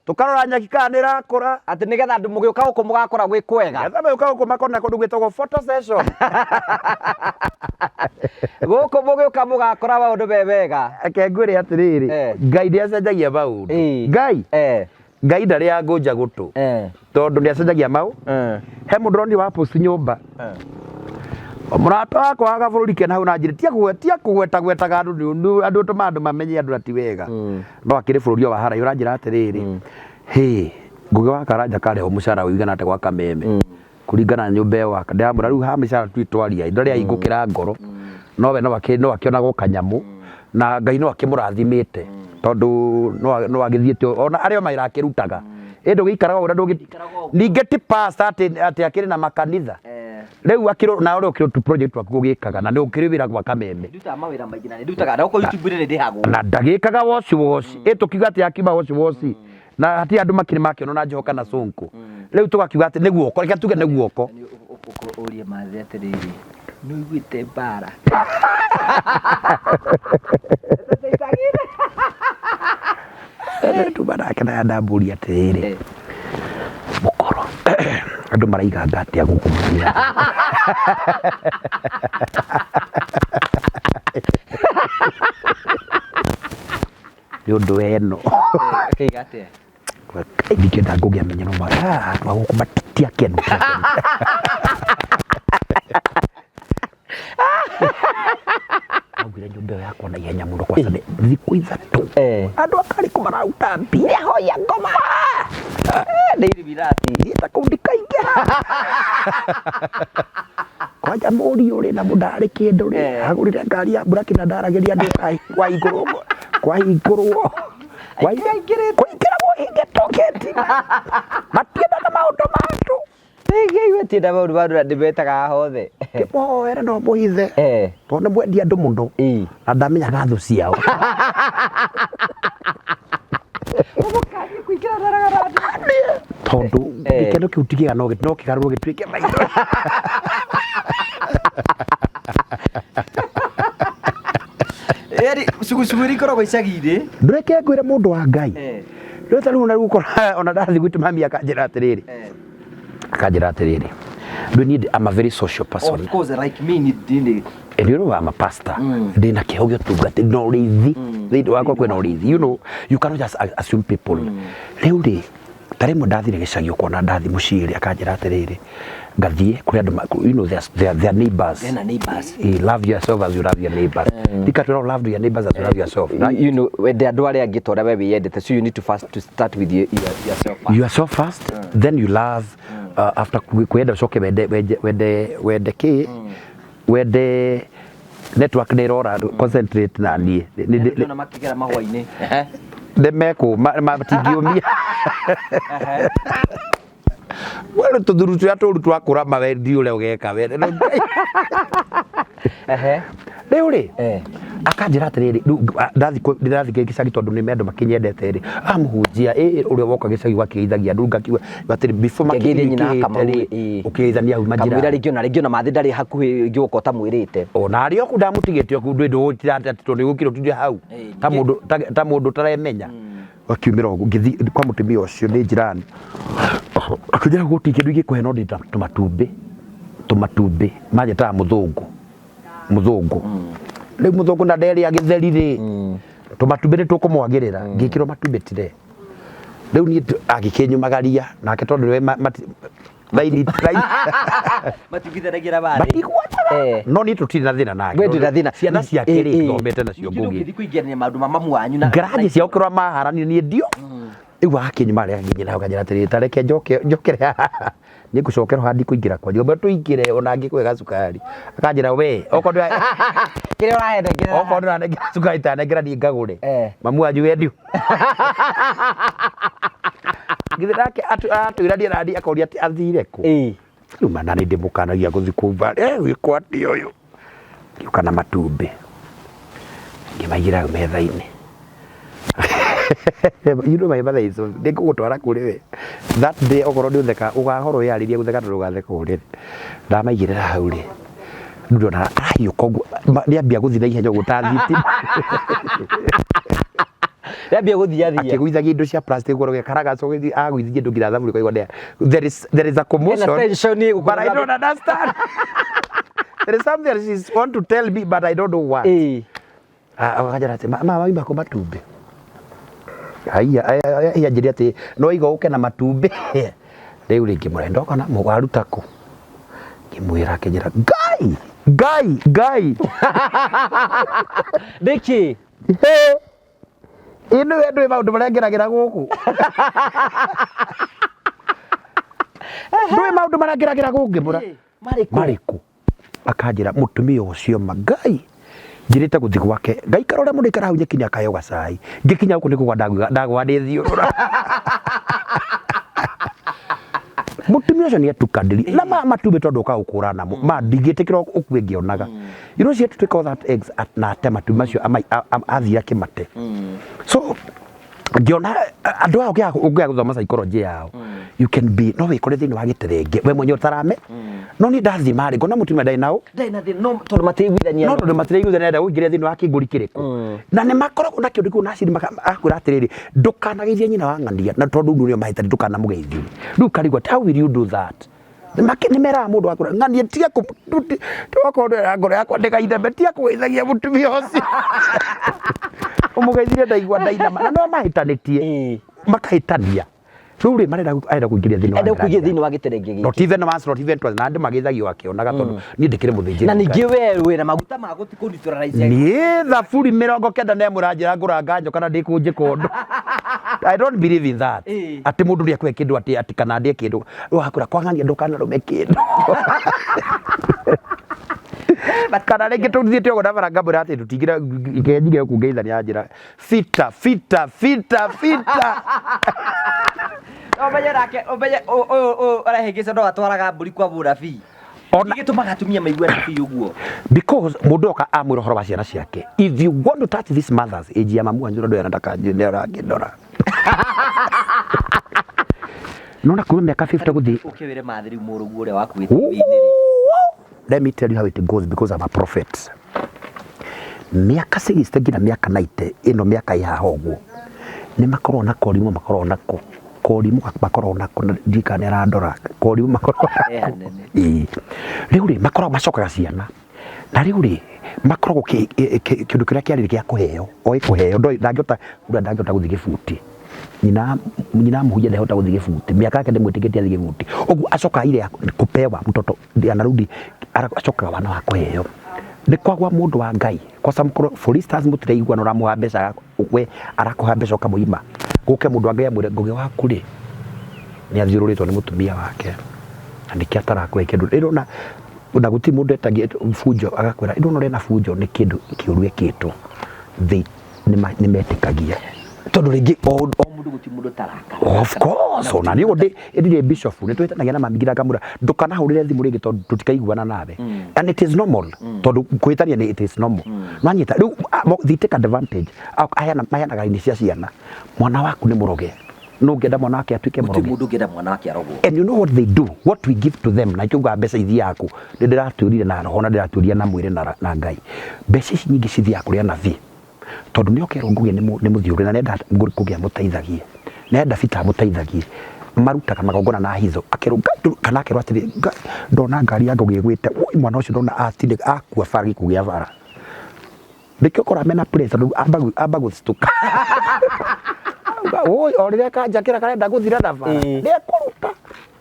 Tũkarora nyeki kana nĩ ĩrakũra. Atĩ nĩgetha andũ mũgĩũka gũkũ mũgakora gwĩ kwega. Nĩgetha magĩũka gũkũ makona kũndũ gwĩtagwo photo session. Gũkũ mũgĩũka mũgakora maũndũ me mega. Reke ngwĩre atĩrĩrĩ, Ngai nĩ acenjagia maũndũ. Ngai Ngai ndarĩ angũnja gũtũ. Tondũ nĩ acenjagia maũ. He mũndũ ũronire wa post nyũmba. Mũrata wakwa wa gabũrũri kena hau na njĩra tia kũgweta gwetaga andũ andũ ũtũmaga andũ mamenye andũ na ti wega. No akĩrĩ bũrũri o wa haraihu ũranjĩra atĩrĩrĩ, hĩ Ngũgĩ wa Karanja karĩhwo mũcara ũigana atĩa gwa Kameme kũringana na nyũmba ĩyo waka. Ndĩramwĩra rĩu ha mĩcara twitwaria ndarĩ ahingũkĩra ngoro no we no akĩonagwo kanyamũ na Ngai no akĩmũrathimĩte tondũ no agĩthiĩte ona arĩ o mawĩra akĩrutaga. Ĩ ndũgĩikaraga ũguo na ningĩ ti pastor atĩ akĩrĩ na makanitha. Rĩu akĩrĩ na ũrĩa ũkĩrĩ tu project twaku ũgĩkaga na nĩ ũkĩrĩ wĩra gwa Kameme. Ndutaga mawĩra maingĩ na nĩ ndutaga na gũkũ YouTube-inĩ nĩ ndĩhagwo. Na ndagĩkaga woci woci. Ĩ tũkiuga atĩ akiuma woci woci na hatirĩ andũ makĩrĩ makĩonwo na njoho kana cũnkũ. Rĩu tũgakiuga atĩ nĩ guoko, reke tuge nĩ guoko. Ũrie Mathe atĩrĩrĩ, nĩ ũiguĩte mbara? Tuma nake na ndambũria atĩrĩrĩ, mũkoro andũ maraiganga atĩa gũkũ mũthenya? Nĩ ũndũ eno. Akĩiga atĩa? Ndingĩenda ngũgĩa menye no andũ a gũkũ ti akenu. Augire nyũmba ĩyo yakwa na ihenya mũno kwaca nĩ thikũ 3. Andũ a Karĩkũ mararuta mbia. Hoya ngoma. Nĩ Illuminati. Thiĩte kũu ndikaingĩra. Kwanja mũriũ rĩ na mũndarĩ kĩndũ rĩ, agũrire ngari ya mburaki na ndaragĩria andũ kwahingũrwo kwahingũrwo kũingĩragwo hingĩtwo gate. Matiendaga maũndũ ma andũ. Ngai matienda maũndũ ma andũ na ndĩmetaga haha hothe. Kĩmũhoere no mũhithe. Tondũ nĩ mwendia andũ mũno. Na ndamenyaga thũ ciao. Ũmũkanie kũingĩra na Tondũ gĩkeno kĩu ti kĩega no kĩgarũrwo gĩtuĩke maitho. Yaani cugucugu iria ikoragwo icagi-inĩ. Ndũreke ngwĩre mũndũ wa Ngai. Rĩu ta rĩu na rĩu ũkora ona ndathiĩ gwitũ mami akanjĩra atĩrĩrĩ. Akanjĩra atĩrĩrĩ. Rĩu niĩ I'm a very social person. Of course, like me ni ndini. Nĩ ũrĩ wa mapasta. Ndĩna kĩheo gĩa ũtungata na ũrĩithi. Thĩinĩ wakwa kwĩna ũrĩithi. You know, you cannot just assume people. Rĩu rĩ, ta rĩmwe ndathire gĩcagi ũkona ndathi mũciĩ rĩ, akanjĩra atĩrĩrĩ, ngathiĩ kũrĩ andũ you know, their neighbors. Ena neighbors. Love yourself as you love your neighbors. Tika twĩra love your neighbors as you love yourself. Right? You know, wende andũ arĩa angĩ ta ũrĩa we wĩyendete, so you need to first to start with yourself first. Yourself first, then you love after kwenda ucoke wende wende wende wende ki wende network nĩ ĩrora concentrate na niĩ. Ndĩrona makĩgera mahũa-inĩ. Nĩ mekũma matingĩũmia. We tũthuru tũrĩa tũru twakũrama we ndi ũrĩa ũgeka we. Rĩu rĩ akanjĩra atĩrĩrĩ, rĩu ndathiĩ gĩcagi tondũ nĩ andũ makĩnyendete rĩ, amũhunjia ĩ ũrĩa woka gĩcagi gakĩgeithagia andũ ngakiuga atĩrĩ before Ngegeithie nyina makĩingĩhĩte Kamau, rĩ, ĩ. ũkĩgeithania hau Kamũira majirani. rĩngĩ ona rĩngĩ ona mathĩ ndarĩ hakuhĩ rĩngĩ ũgoka ũtamwĩrĩte. Ona arĩ o kũu ndamũtigĩte o kũu ndwĩ ndũgũtira atĩ tondũ nĩgũkira ũtinde hau ta mũndũ ta mũndũ ũtaremenya. Akiumĩra ũguo ngĩthiĩ kwa mũtumia ũcio nĩ njirani, akĩnjĩra gũtirĩ kĩndũ ingĩkũhe no ndĩ na tũmatumbĩ, tũmatumbĩ manjĩtaga mũthũngũ, mũthũngũ. Rĩu mũthũngũ na nderĩa gĩtheri rĩ, tũmatumbĩ nĩ tũkũmwagĩrĩra, ngĩkĩrwo matumbĩ tire. Rĩu niĩ agĩkĩnyumagaria nake tondũ nĩwe raini raini Matiiguithanagia na matiguanaga no niĩ tũtirĩ na thĩna nake. We ndũrĩ na thĩna. Ciana ciake rĩ thomete nacio Ningĩ ngũgĩ. ndũngĩthiĩ kũingĩrania maũndũ ma mamu wanyu na Ngaraji ciao kĩrwa maharanire niĩ ndio. Rĩu akĩnyuma arĩa nginya nayo kanjĩra atĩrĩrĩ ta reke njoke njokere haha nĩ ngũcokera haha ndikũingĩra kwanyu ngĩmwĩra tũingĩre ona ngĩkũhe gacukari akanjĩra we okorwo ndũra Kĩrĩa ũrahenengera. okorwo ndũranengera cukari tanengera niĩ ngagũre. Mamu wanyu we ndio. Githĩ nake atwĩra nani akoria atĩ athire kũ. Rĩu mana nĩ ndĩmũkanagia gũthiĩ kumba gwĩkwo atĩa ũyũ. Ngĩũka na matumbĩ ngĩmaigĩra hau metha-inĩ. You know my mother is so nĩ ngũgũtwara kũrĩ we. That day okorwo nĩ ũtheka ũgahora wĩyarĩrie gũtheka tondũ ũgatheka ũrĩre. Ndamaigĩrĩra hau rĩ, rĩu ndona arahiũka ũguo nĩambia gũthiĩ na ihenya ũguo ta thitima. Yambia gũthiathia. Akĩgũithagia indo cia plastic ũguo karagaca agũithirie indo nginya thaburi ũkaigua there is a commotion. Hena tension ĩgũkũ. But I don't understand. There is something that she's want to tell me but I don't know what. Akanjĩra atĩ mama waima kũ matumbĩ? Haiya anjĩrire atĩ no iga ũke na matumbĩ. Rĩu rĩ ngĩmũra ndoka namo waruta kũ? Ngĩmwĩra akĩnjĩra Ngai Ngai Ngai. Nĩkĩ? Ĩ nĩwe ndũĩ maũndũ marĩa ngeragĩra gũkũ. Ndũĩ maũndũ marĩa ngeragĩra gũkũ ngĩmũra. Marĩkũ? Marĩkũ? Akanjĩra mũtumia ũcio ma Ngai njĩrĩte gũthiĩ gwake ngaikara ũrĩa mũndũ aikara hau nyeki-inĩ akaheo gacai ngĩkinya gũkũ nĩ kũgwa ndagwa ndĩthiũrũra. Mũtumia ũcio nĩ atukanĩri na ma matumbĩ tondũ ũkaga gũkũra namo ma ndingĩtĩkĩra ũkue ngĩonaga. You know she had to take all that eggs na ate matumbĩ macio athiĩ akĩmate. So ngĩona andũ aya ũngĩaga gũthoma psychology yao you can be no wĩkore thĩinĩ wa gĩterenge we mwenyewe ũtarame no niĩ ndathima rĩ ngona mũtumia ndarĩ na ũ Ndarĩ na thĩna no tondũ matiiguithania. No tondũ matiraiguithania enda ũingĩre thĩinĩ wa kĩngũri kĩrĩkũ. Na nĩ makoragwo na kĩũndũ kĩu na aciri akwĩra atĩrĩrĩ ndũkanageithie nyina wa ng'ania na tondũ nĩo mahĩtania ndũkanamũgeithie. Rĩu ũkarigwo atĩ how will you do that? Nĩ meraga mũndũ akwĩra ng'ania tiga okorwo ndũrera ngoro yakwa ndĩgaitheme tiga kũgeithagia mũtumia ũcio. Ũmũgeithirie ndaigua ndainama na no mahĩtanĩtie makahĩtania. Rĩu rĩ marenda arenda kũingĩria thĩinĩ wa Enda kũingĩria ngirathi. thĩinĩ wa gĩterenge gĩkĩ. Not even once, not even twice. Na andũ mageithagio akĩonaga tondũ niĩ ndĩkĩrĩ mũthĩnjĩri Na Ngai. ningĩ we wĩna maguta ma gũtikũnitũrarize. Niĩ thaburi 91 ũranjĩra ngũranga njoka na ndĩkũnjĩka ũndũ. I don't believe in that. Atĩ mũndũ nĩ akũhe kĩndũ atĩ atĩ kana ndĩe kĩndũ. Rĩu akwĩra kwang'ania ndũkanarũme kĩndũ. Kana rĩngĩ tũthiĩte ũguo na bara ngamwĩra atĩ tũtingĩra ngenjige gũkũ ngeithania anjĩra fita fita fita fita. Ũmenye nake ũmenye ũyũ ũyũ arahĩngĩca no atwaraga mbũri kwa mũnabii. Ona Nĩkĩ gĩtũmaga atumia maigue nabii ũguo? Because mũndũ oka amwĩra ũhoro wa ciana ciake. If you want to touch this mother's age ya mamu wanyu ndũ yana ndakanjĩ nĩ arakĩndora. Nona kuma mĩaka 50 gũthiĩ. Ũke wĩre mathĩ rĩu mũrũguo ũrĩa waku wĩ TV-inĩ rĩ. Let me tell you how it goes because I'm a prophet. Mĩaka 60 nginya mĩaka 90 ĩno mĩaka ĩ haha ũguo nĩ makoragwo na korimũ makoragwo nako korimũ makoragwo nako na ndiũĩ kana nĩ arandora korimũ makoragwo Eh, nako hanene. Ĩĩ. Rĩu rĩ makoragwo macokaga ciana na rĩu rĩ makoragwo kĩndũ kĩrĩa kĩarĩ gĩa kũheo oĩ kũheo ndangĩhota ũrĩa ndangĩhota gũthiĩ gĩbuti nyina nyina mũhunjia ndahota gũthiĩ gĩbuti mĩaka yake ndĩmwĩtĩkĩtie athiĩ gĩbuti ũguo acokaga ile ya kupewa mtoto anarudi acokaga wana wa kũheo nĩ kwagwa mũndũ wa Ngai kwa some for instance mũtiraiguana ũramũha mbeca we arakũha mbeca ũkamũima gũke mũndũ wa Ngai amwĩre Ngũgĩ waku rĩ nĩ athiũrũrĩtwo nĩ mũtumia wake na nĩkĩo atarakũhe kĩndũ rĩrĩ ona na gũtirĩ mũndũ etagia bunjo agakwĩra ĩno ũrĩa na bunjo nĩ kĩndũ kĩũru ekĩtwo they nĩ metĩkagia. Tondũ rĩngĩ o mũndũ gũtirĩ mũndũ ũtarakara. Of course, ona niĩ ndĩ ndĩ bishop nĩ twĩtanagia na mami nginya ngamwĩra ndũkanahũrĩre thimũ rĩngĩ tondũ tũtikaiguana nawe. And it is normal tondũ kwĩtania nĩ it is normal. Nwanyita rĩu they take advantage. Aheana maheanaga raini cia ciana. Mwana waku nĩ mũroge. No ũngĩenda mwana wake atuĩke Gũtirĩ mũroge. mũndũ ũngĩenda mwana wake arogwo. And you know what they do? What we give to them, na ikiuga mbeca ithiaga kũ? Nĩ ndĩratwĩrire na roho na ndĩratwĩria na mwĩrĩ na Ngai. Mbeca ici nyingĩ cithiaga kũrĩ anabii. Tondũ nĩ okerwo Ngũgĩ nĩ mũthiũrũre na nĩenda Ngũgĩ amũteithagie. Nĩenda Peter amũteithagie. Marutaga magongona na hitho. Akerwo Ngai kana akerwo atĩrĩ, Ngai ndona ngari ya Ngũgĩ ĩgwĩte. Woi mwana ũcio ndona atinda akua bara gĩkuũ kĩa bara. Nĩkĩo ũkoraga mena pressure rĩu amba gũcitũka. Woi o rĩrĩa kanjakĩra karenda gũthira na bara. Nĩ ekũruta.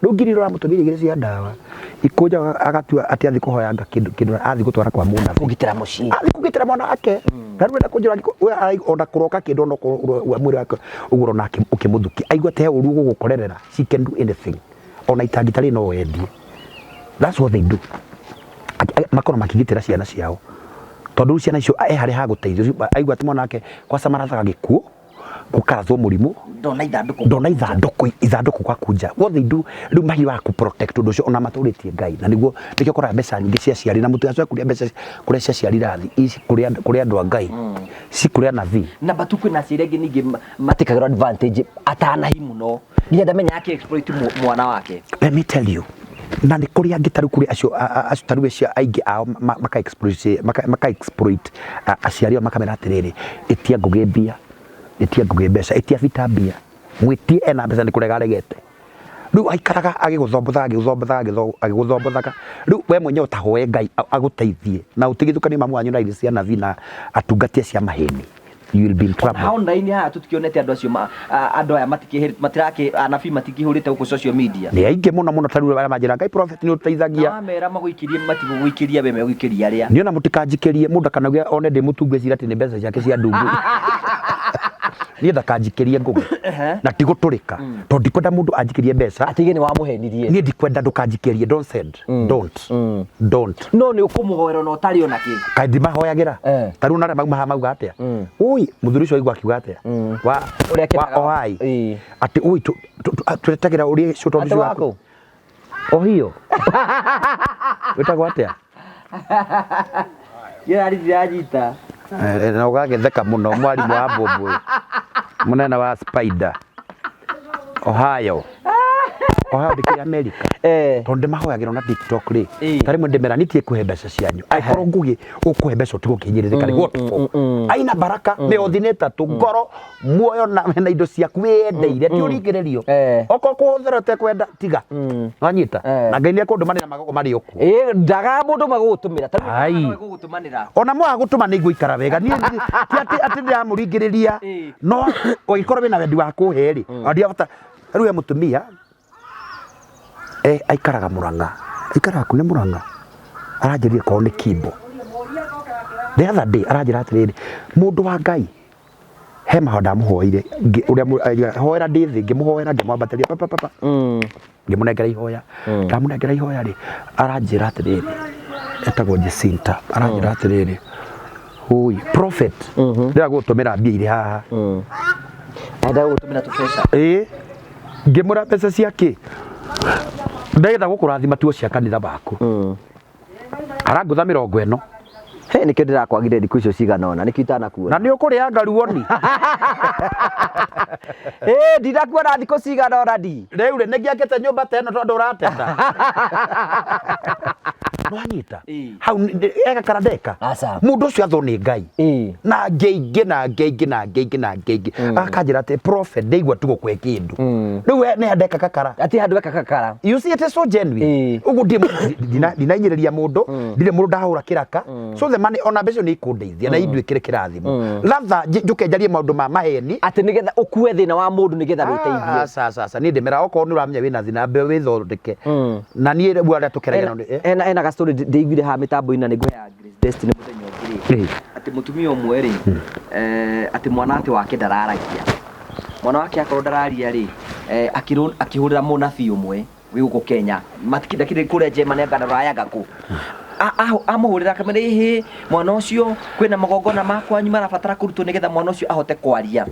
Rĩu ngiri iria ũramũtũmĩra igĩrĩ cia ndawa ikũnja agatua atĩ athiĩ kũhoyanga kĩndũ kĩndũ athiĩ gũtwara kwa mũnabii. Kũgitĩra mũciĩ. Athiĩ kũgitĩra mwana wake. Na rĩu enda kũnjĩra we ona kũroka kĩndũ ona okorwo mwĩrĩ wake ũguo ũrona ũkĩmũthukia. Aigua atĩ he ũru ũgũgũkorerera. She can do anything. Ona itangi tarĩ no wendie. That's what they do. Makorwo makĩgitĩra ciana ciao. Tondũ rĩu ciana icio e harĩa ha gũteithio. Aigua atĩ mwana wake kwaca marathaga gĩkuũ, gũkarathwo mũrimũ, Ndona ithandũkũ. Ndona ithandũkũ ithandũkũ gwakunja. What they do rĩu mahiũhaga kũ protect ũndũ ũcio ona matũrĩtie Ngai na nĩguo nĩkĩo ũkoraga mbeca nyingĩ cia aciari na mũtigacoke kũrĩa mbeca kũrĩa cia aciari irathi ici kũrĩa kũrĩa andũ a Ngai ci kũrĩa anabii. Namba tu kwĩna aciari angĩ ningĩ matikagĩrwo advantage atanahi mũno nginya ndamenya akĩ exploit mwana wake. Let me tell you, na nĩ kũrĩ angĩ tarĩu kũrĩ acio acio tarĩu acio aingĩ ao maka exploit maka exploit aciari ao makamera atĩrĩrĩ, ĩtia Ngũgĩ mbia, ĩtia Ngũgĩ mbeca, ĩtia Peter mbia, mwĩtie ena mbeca nĩ kũrega aregete. Rĩu aikaraga agĩgũthombothaga agĩgũthombothaga agĩgũthombothaga. Rĩu we mwenyewe ũtahoe Ngai agũteithie na ũtigithũkanie mamu wanyu na irio cia nabii na atungati acio a maheni. You will be in trouble. Ha online haha tũtikĩonete andũ acio andũ aya matiraki anabii matikĩhũrĩte gũkũ social media. Nĩ aingĩ mũno mũno tarĩu arĩa manjĩra Ngai prophet nĩ ũteithagia. Na wamera magũikĩrie matigũgũikĩria we megũikĩria arĩa. Niĩ ona mũtikanjikĩrie mũndũ akanauga one ndĩ mũtungu ecira atĩ nĩ mbeca ciake cia ndungu. Niĩ ndakanjikĩrie Ngũgĩ. Na ti gũtũrĩka. Tondũ ndikwenda mũndũ anjikĩrie mbeca. Atige nĩ wamũhenirie. Niĩ ndikwenda ndũkanjikĩrie, don't send. Don't. Don't. No nĩ ũkũmũhoera ona ũtarĩ ona kĩ. Kaĩ ndimahoyagĩra. Ta rĩu ona arĩa mauma haha mauga atĩa? Ui, mũthuri ũcio aigua akiuga atĩa? Wa Ũrĩa akendaga. wa Ohai. Atĩ ui twetagĩra ũrĩa ũcio tondũ Atĩ ũcio waku. waku? Ohio. Wĩtagwo atĩa? Kĩrari ndiranyita. Na ũgagĩtheka mũno mwarimũ wa mbũmbũĩ. Mũnene wa Spider. Ohio. Ohio ndĩkĩrĩ America. Tondũ ndĩmahoyagĩra na TikTok rĩ. Ta rĩmwe ndĩmera nitie kũhe mbeca cianyu. Angĩkorwo Ngũgĩ ũkũhe mbeca ũtigũkĩhinyĩrĩrĩka rĩ, what for? Aina baraka mĩothi nĩ ĩtatũ ngoro muoyo na indo ciaku wĩyendeire ti ũringĩrĩrio. Okorwo kũhũthĩra ũtekwenda tiga. Wanyita? Na Ngai nĩekũndũmanĩra magego marĩ o kuo. Ndaga mũndũ magũgũtũmĩra. Ta rĩu Ai. no egũgũtũmanĩra. Ona mwaga gũtũma nĩ igũikara wega. Niĩ ti atĩ ndĩramũringĩrĩria. No ũngĩkorwo wĩna wendi wa kũhe rĩ, ona ndiabata. Rĩu he mũtumia aikaraga Murang'a. Aikaraga kũ? Nĩ Murang'a. Aranjĩrire korwo nĩ Kimbo. The other day aranjĩra atĩrĩrĩ, mũndũ wa Ngai he mahoya ndamũhoeire ũrĩa hoera ndĩ thĩ ngĩmũhoera ngĩmwambatĩria pa pa pa pa. Ngĩmũnengera ihoya. Ndamũnengera ihoya rĩ, aranjĩra atĩrĩrĩ, etagwo Jacinta, aranjĩra atĩrĩrĩ, oi prophet, ndĩrenda gũgũtũmĩra mbia irĩ haha. Enda gũgũtũmĩra tũbeca. Ĩĩ, ngĩmwĩra mbeca cia kĩ? Ndĩrenda gũkũrathima tuo cia kanitha waku. Arangũtha 40. He nĩkĩo ndĩrakwagire thikũ icio cigana ũna, nĩkĩo itanakuona. Na nĩ ũkũrĩanga ruoni. Ĩĩ, ndinakuona thikũ cigana ũna ndi. Rĩu rĩ, nĩngĩakĩte nyũmba ta ĩno tondũ ũrateta. Nwanyita? Hau eka kana ndeka? Aca. Mũndũ ũcio athwo nĩ Ngai. Na ngĩingĩ na ngĩingĩ na ngĩingĩ na ngĩingĩ. Akanjĩra atĩ prophet ndaigua tu gũkũhe kĩndũ. Rĩu we nĩ andeka kakara. Atĩ handũ eka kakara. You see it is so genuine. Ũguo ndinainyĩrĩria mũndũ, ndirĩ mũndũ ndahũra kĩraka. So the money ona mbeca nĩ ikũndeithia na induĩkĩre kĩrathimo. Rather njũke njarie maũndũ ma maheni. Atĩ nĩgetha ũkue thĩna wa mũndũ nĩgetha wĩteithie. Aca aca aca niĩ ndĩmera okorwo nĩ ũramenya wĩna thĩna mbe wĩthondeke. Na niĩ rĩu arĩa tũkeragia nao Ena ena gastori ndĩiguire haha mĩtambo-inĩ na nĩngũheaga Grace Destiny mũthenya ũngĩ rĩ. Atĩ mũtumia ũmwe rĩ, atĩ mwana atĩ wake ndararagia. Mwana wake akorwo ndararia rĩ, akĩhũrĩra mũnabii ũmwe wĩ gũkũ Kenya. Matikĩndakĩrĩ kũrĩa Germany anga Rũraya anga kũ. Amũhũrĩra akamwĩra, ĩhĩ, mwana ũcio kwĩna magongona ma kwanyu marabatara kũrutwo nĩgetha mwana ũcio ahote kwaria.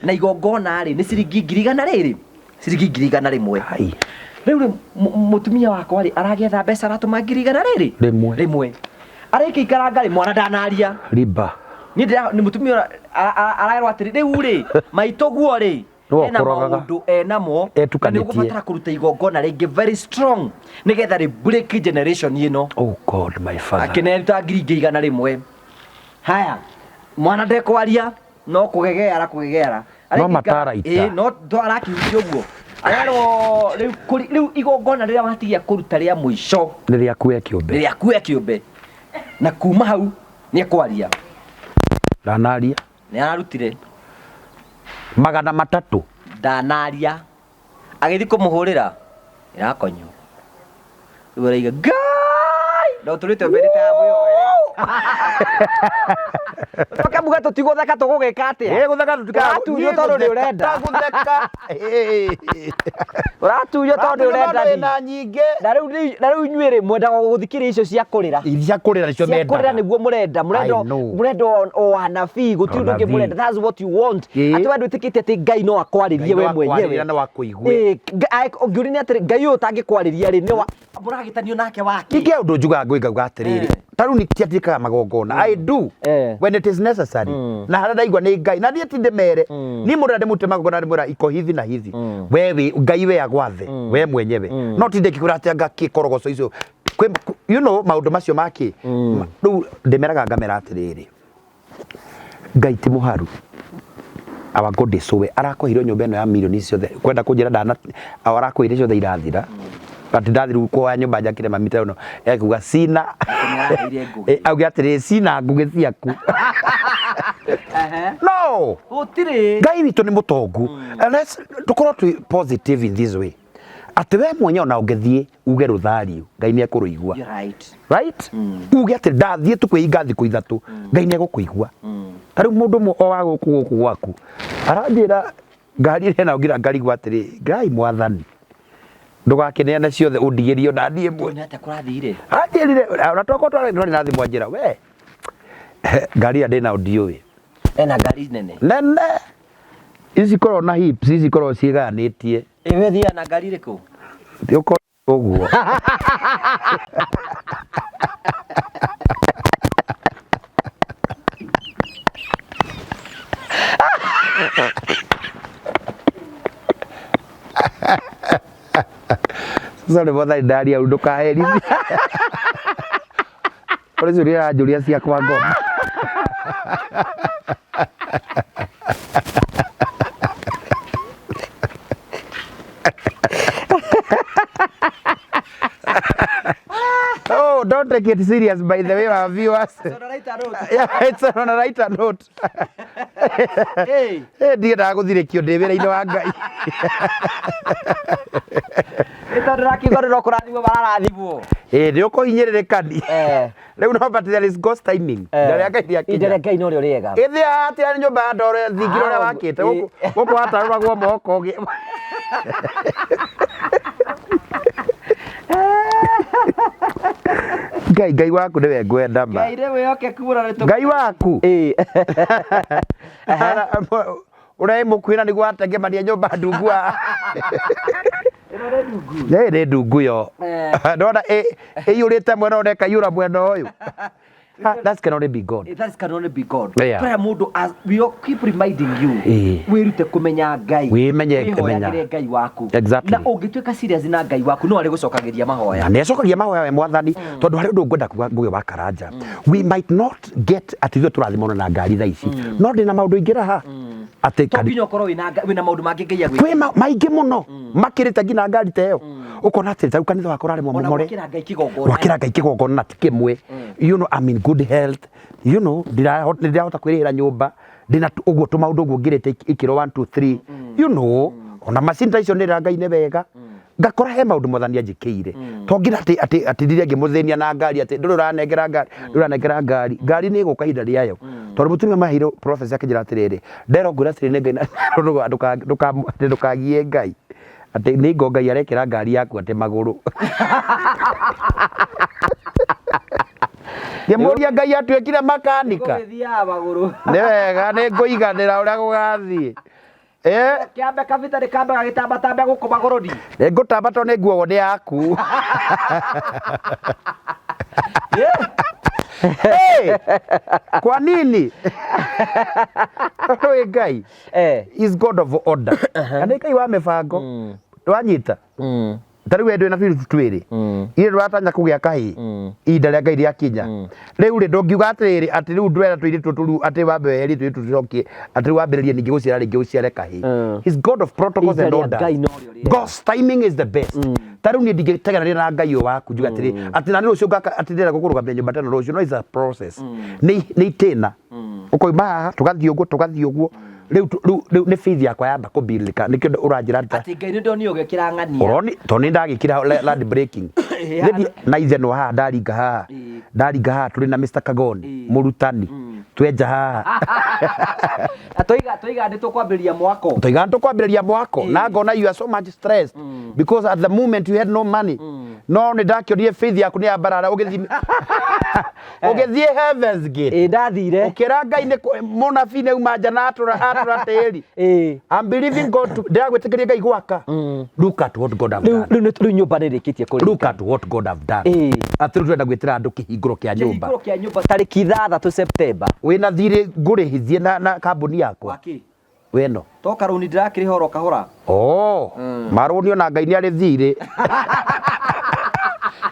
Na igongona rĩ nĩ ciringi 100,000 rĩrĩ, ciringi 100,000. Ai. Rĩu rĩ, mũtumia wakwa rĩ aragĩetha mbeca, aratũma 100,000 rĩrĩ. Rĩmwe. Rĩmwe. Arĩkia ikaranga rĩ, mwana ndanaria. Riba. Niĩ ndĩra nĩ mũtumia arerwo atĩrĩ, rĩu rĩ maitũguo rĩ Nĩwe ena ũkũrogaga. maũndũ enamo na nĩ Etukanĩtie. ũgũbatara kũruta igongona rĩngĩ very strong nĩgetha rĩ break generation ĩno. Oh God, my father. Akĩneruta 100,000. Haya, mwana ndekwaria, no kũgegeara kũgegeara. No mataraita. Ĩĩ, no to arakihutia ũguo, arerwo rĩu rĩu igongona rĩrĩa watigia kũruta rĩa mũico Nĩ rĩaku we kĩũmbe. Nĩ rĩaku we kĩũmbe, na kuma hau nĩ ekwaria. Ndanaria. Nĩ ararutire. 300. Ndanaria. Agĩthiĩ kũmũhũrĩra ĩrakonywo, rĩu araiga Ngai no tũrĩte mbere ta mwĩhoere. Ũcoke muge tũtigũtheka, tũgũgĩka atĩa? Ĩ, gũtheka tũtikaga. Ũratunywo tondũ nĩ ũrenda. Gũtheka. Ũratunywo tondũ nĩ ũrenda thi. Na nyingĩ. Na rĩu inyuĩ rĩ mwendaga gũthikĩrĩria icio cia kũrĩra. Cia kũrĩra nĩcio Cia kũrĩra. Mendaga. Nĩguo mũrenda, mũrenda. I know. Mũrenda o anabii, gũtirĩ ũndũ ũngĩ Onabii. mũrenda. That's what you want. Atĩ we ndwĩtĩkĩtie atĩ Ngai no akwarĩrie Ngai we no mwenyewe. akwarĩrie no akũigue. Ĩĩ, ngĩũria nĩ atĩrĩ, Ngai ũyũ ũtangĩkwarĩria rĩ, nĩ wa mũragĩtanio nake wake? Ningĩ ũndũ njugaga ngũĩ ngauga atĩrĩrĩ, ta rĩu nitiatĩkaga magongona, I do when it is necessary, na harĩa ndaigua nĩ Ngai na niĩ ti ndĩmere niĩ mũndũ ndĩmute magongona, ndĩmwĩra iko hivi na hivi, we wĩ Ngai, we agwathe we mwenyewe, no ti ndĩkĩkwĩra atĩ anga kĩkorogoco icio maũndũ macio makĩ. Rĩu ndĩmeraga ngamera atĩrĩrĩ, Ngai ti mũharu. Our God is so well. Arakũheire nyũmba ĩno ya milioni ciothe kwenda kũnjĩra ndana arakũheire ciothe irathira, atĩ ndathiĩ kuoya nyũmba njakĩre mami ta ĩno ekuga cina. Nĩaraheire Ngũgĩ. Auge atĩrĩ, cina Ngũgĩ ciaku no. Gũtirĩ. Ngai witũ nĩ mũtongu. And let's tũkorwo twĩ positive in this way, atĩ we mwenyewe ona ũngĩthiĩ uge rũthariũ, Ngai nĩ ekũrũigua. You're right. Right, uge atĩ ndathiĩ tu kwĩhinga thikũ 3, Ngai nĩ egũkũigua. Ta rĩu mũndũ ũmwe o wa gũkũ gwaku aranjĩra ngari ĩrĩa nayo ngira ngarigwo atĩrĩ, Ngai mwathani, ndũgakĩneane ciothe, ũndigĩrie ona niĩ ĩmwe. Nĩ atĩa kũrathire? Anjĩrire ona tokorwo twarĩ na thimũ, anjĩra we ngari ĩrĩa ndĩnayo ndiũĩ. Ena ngari nene. Nene ici korwo na hips, ici korwo ciĩgayanĩtie. Ĩ, we thiaga na ngari ĩrĩkũ? Ũkorwo ũguo. Sorry mwathani, ndaria ũndũ ndũkaherithie. Kũrĩ ciũria aranjũria ciakwa ngoma. Oh, don't take it serious, by the way, our viewers. Yeah, it's on a lighter note. Hey. Eh, ndiendaga gũthirĩkio ndĩ wĩra-inĩ wa Ngai. Nĩ tondũ rakiuga no kũrathimwo mararathimwo. Ĩ, nĩ ũkũhinyĩrĩrĩkani. Rĩu no, but there is God's timing. Ihinda rĩa Ngai Ihinda rĩakinya. rĩa Ngai no rĩo rĩega. Ĩthĩ atĩa nyũmba ya ndoro thingira ũrĩa Ah, wakĩte gũkũ gũkũ watarũragwo moko Ngai Ngai waku nĩwe ngwenda ma. Ngai nĩ wĩhokeku mũno nĩ Ngai waku. Ĩ. Ũrĩa mũkuhĩ na nĩguo watengemania nyũmba ndungu wa. Ĩno nĩ ndungu. Ĩ, nĩ ndungu yo. Ndona ĩiyũrĩte mwena ũyũ na ĩkaiyũra mwena ũyũ. Ah, that can only be God. That can only be God. Yeah. Kũrĩa mũndũ we all keep reminding you, wĩrute kũmenya Ngai. Wĩmenye Wĩhoyagĩre kũmenya. Ngai waku. Exactly. Na ũngĩtuĩka serious na Ngai waku, no arĩgũcokagĩria mahoya. Na nĩ acokagia mahoya we mwathani, tondũ harĩ ũndũ ngwenda kuga Ngũgĩ wa Karanja, we might not get atĩ ithuĩ tũrathimwo na ngari thaa ici, no ndĩna maũndũ ingĩraha atĩ To nginya ũkorwo wĩna maũndũ mangĩ Ngai agwĩkĩire. Kwĩ maingĩ mũno makĩrĩte nginya ngari ta ĩyo, ũkona atĩ tarĩu kanitha wakwa ũraremwo Ona mũmore. gwakĩra Ngai kĩgongona. Gwakĩra Ngai kĩgongona na ti kĩmwe. I'm in good health, ndirahota kwĩrĩhĩra nyũmba, ndĩna ũguo tũmaũndũ ũguo ngĩrĩte ikĩro 1 2 3, ona macini ta icio nĩra Ngai nĩ wega, ngakora he maũndũ mwathani anjĩkĩire, to nginya atĩ ndire ngĩmũthĩnia na ngari, atĩ ndũrĩ ũranengera ngari, ndũrĩ ũranengera ngari. Ngari nĩ ĩgũka ihinda rĩayo, tondũ mũtumia maheirwo prophecy akĩnjĩra atĩrĩrĩ, nderwo ngwĩra atĩrĩ nĩ Ngai na atĩ ndũkagie Ngai, atĩ nĩ ngo Ngai arekĩra ngari yaku atĩ magũrũ. Ngĩmũria Ngai atuĩkire makanika. Gũgĩthiaga magũrũ. Nĩ wega nĩ ngũiganĩra ũrĩa gũgathiĩ. Eh, Kĩambe kabita nĩ kambe gagĩtambatambia gũkũ magũrũni. nĩ ngũtamba tondũ nĩ nguogo nĩ yaku. Hey, kwa nini? Tondũ wĩ Ngai Eh. is God of order. Na nĩ Ngai wa mĩbango. Wanyita? Ta rĩu we ndwĩ na tũirĩtu twĩrĩ. Irĩ ndũratanya kũgĩa kahĩĩ. Ihinda rĩa Ngai rĩakinya. Rĩu rĩ ndũngiuga atĩrĩrĩ atĩ rĩu ndwera tũirĩtu tũtũ rĩu atĩ wambe weherie tũirĩtu tũcokie atĩ rĩu wambĩrĩrie ningĩ gũciara rĩngĩ ũciare kahĩĩ. He's God of protocols Ihinda and rĩa orders. Ngai norĩo rĩega. God's timing is the best. Ta rĩu niĩ ndingĩteganĩria na Ngai ũyũ waku njuge atĩrĩ atĩ na nĩ rũciũ ngaka atĩ ndĩrenda gũkũrũgamia nyũmba teno rũciũ no it's a process. Nĩ nĩ itĩna. Ũkoima haha tũgathiĩ ũguo tũgathiĩ ũguo. Rĩu rĩu rĩu nĩ faith yakwa yamba kũbindĩka nĩkĩo ũranjĩra nda Atĩ Ngai nĩ ndonire ũgĩkĩra ng'ania. Ũroni tondũ nĩ ndagĩkĩra land breaking. Nĩthiĩ na ithenwa haha ndaringa haha. Ndaringa haha tũrĩ na Mr. Kagoni mũrutani. Twenja haha. Na toiga toiga nĩ tũkwambĩrĩria mwako. Toiga nĩ tũkwambĩrĩria mwako na ngona you are so much stressed because at the moment you had no money. No nĩ ndakĩonire faith yaku nĩ yambarara ũgĩthiĩ ũgĩthiĩ Heaven's Gate. Ĩ ndathire. Ũkĩra Ngai nĩ mũnabii nĩ auma nja na atũra atũra tĩri. Ĩ. I'm believing God to ndĩragwĩtĩkĩria Ngai gwaka. Look at what God have Rĩu done. rĩu rĩu nyũmba nĩ ĩrĩkĩtie kũrĩka. Look at what God have done. Ĩ. Atĩ rĩu tũrenda gwĩtĩra andũ kĩhingũro kĩa nyũmba. Kĩhingũro kĩa nyũmba tarĩki 6 September. Wĩna thirĩ ngũrĩhithie na, na kambuni yakwa. Wakĩ? Weno. Toka rũni ndĩrakĩrĩha oro kahora. Oh, marũni ona Ngai nĩ arĩ thirĩ.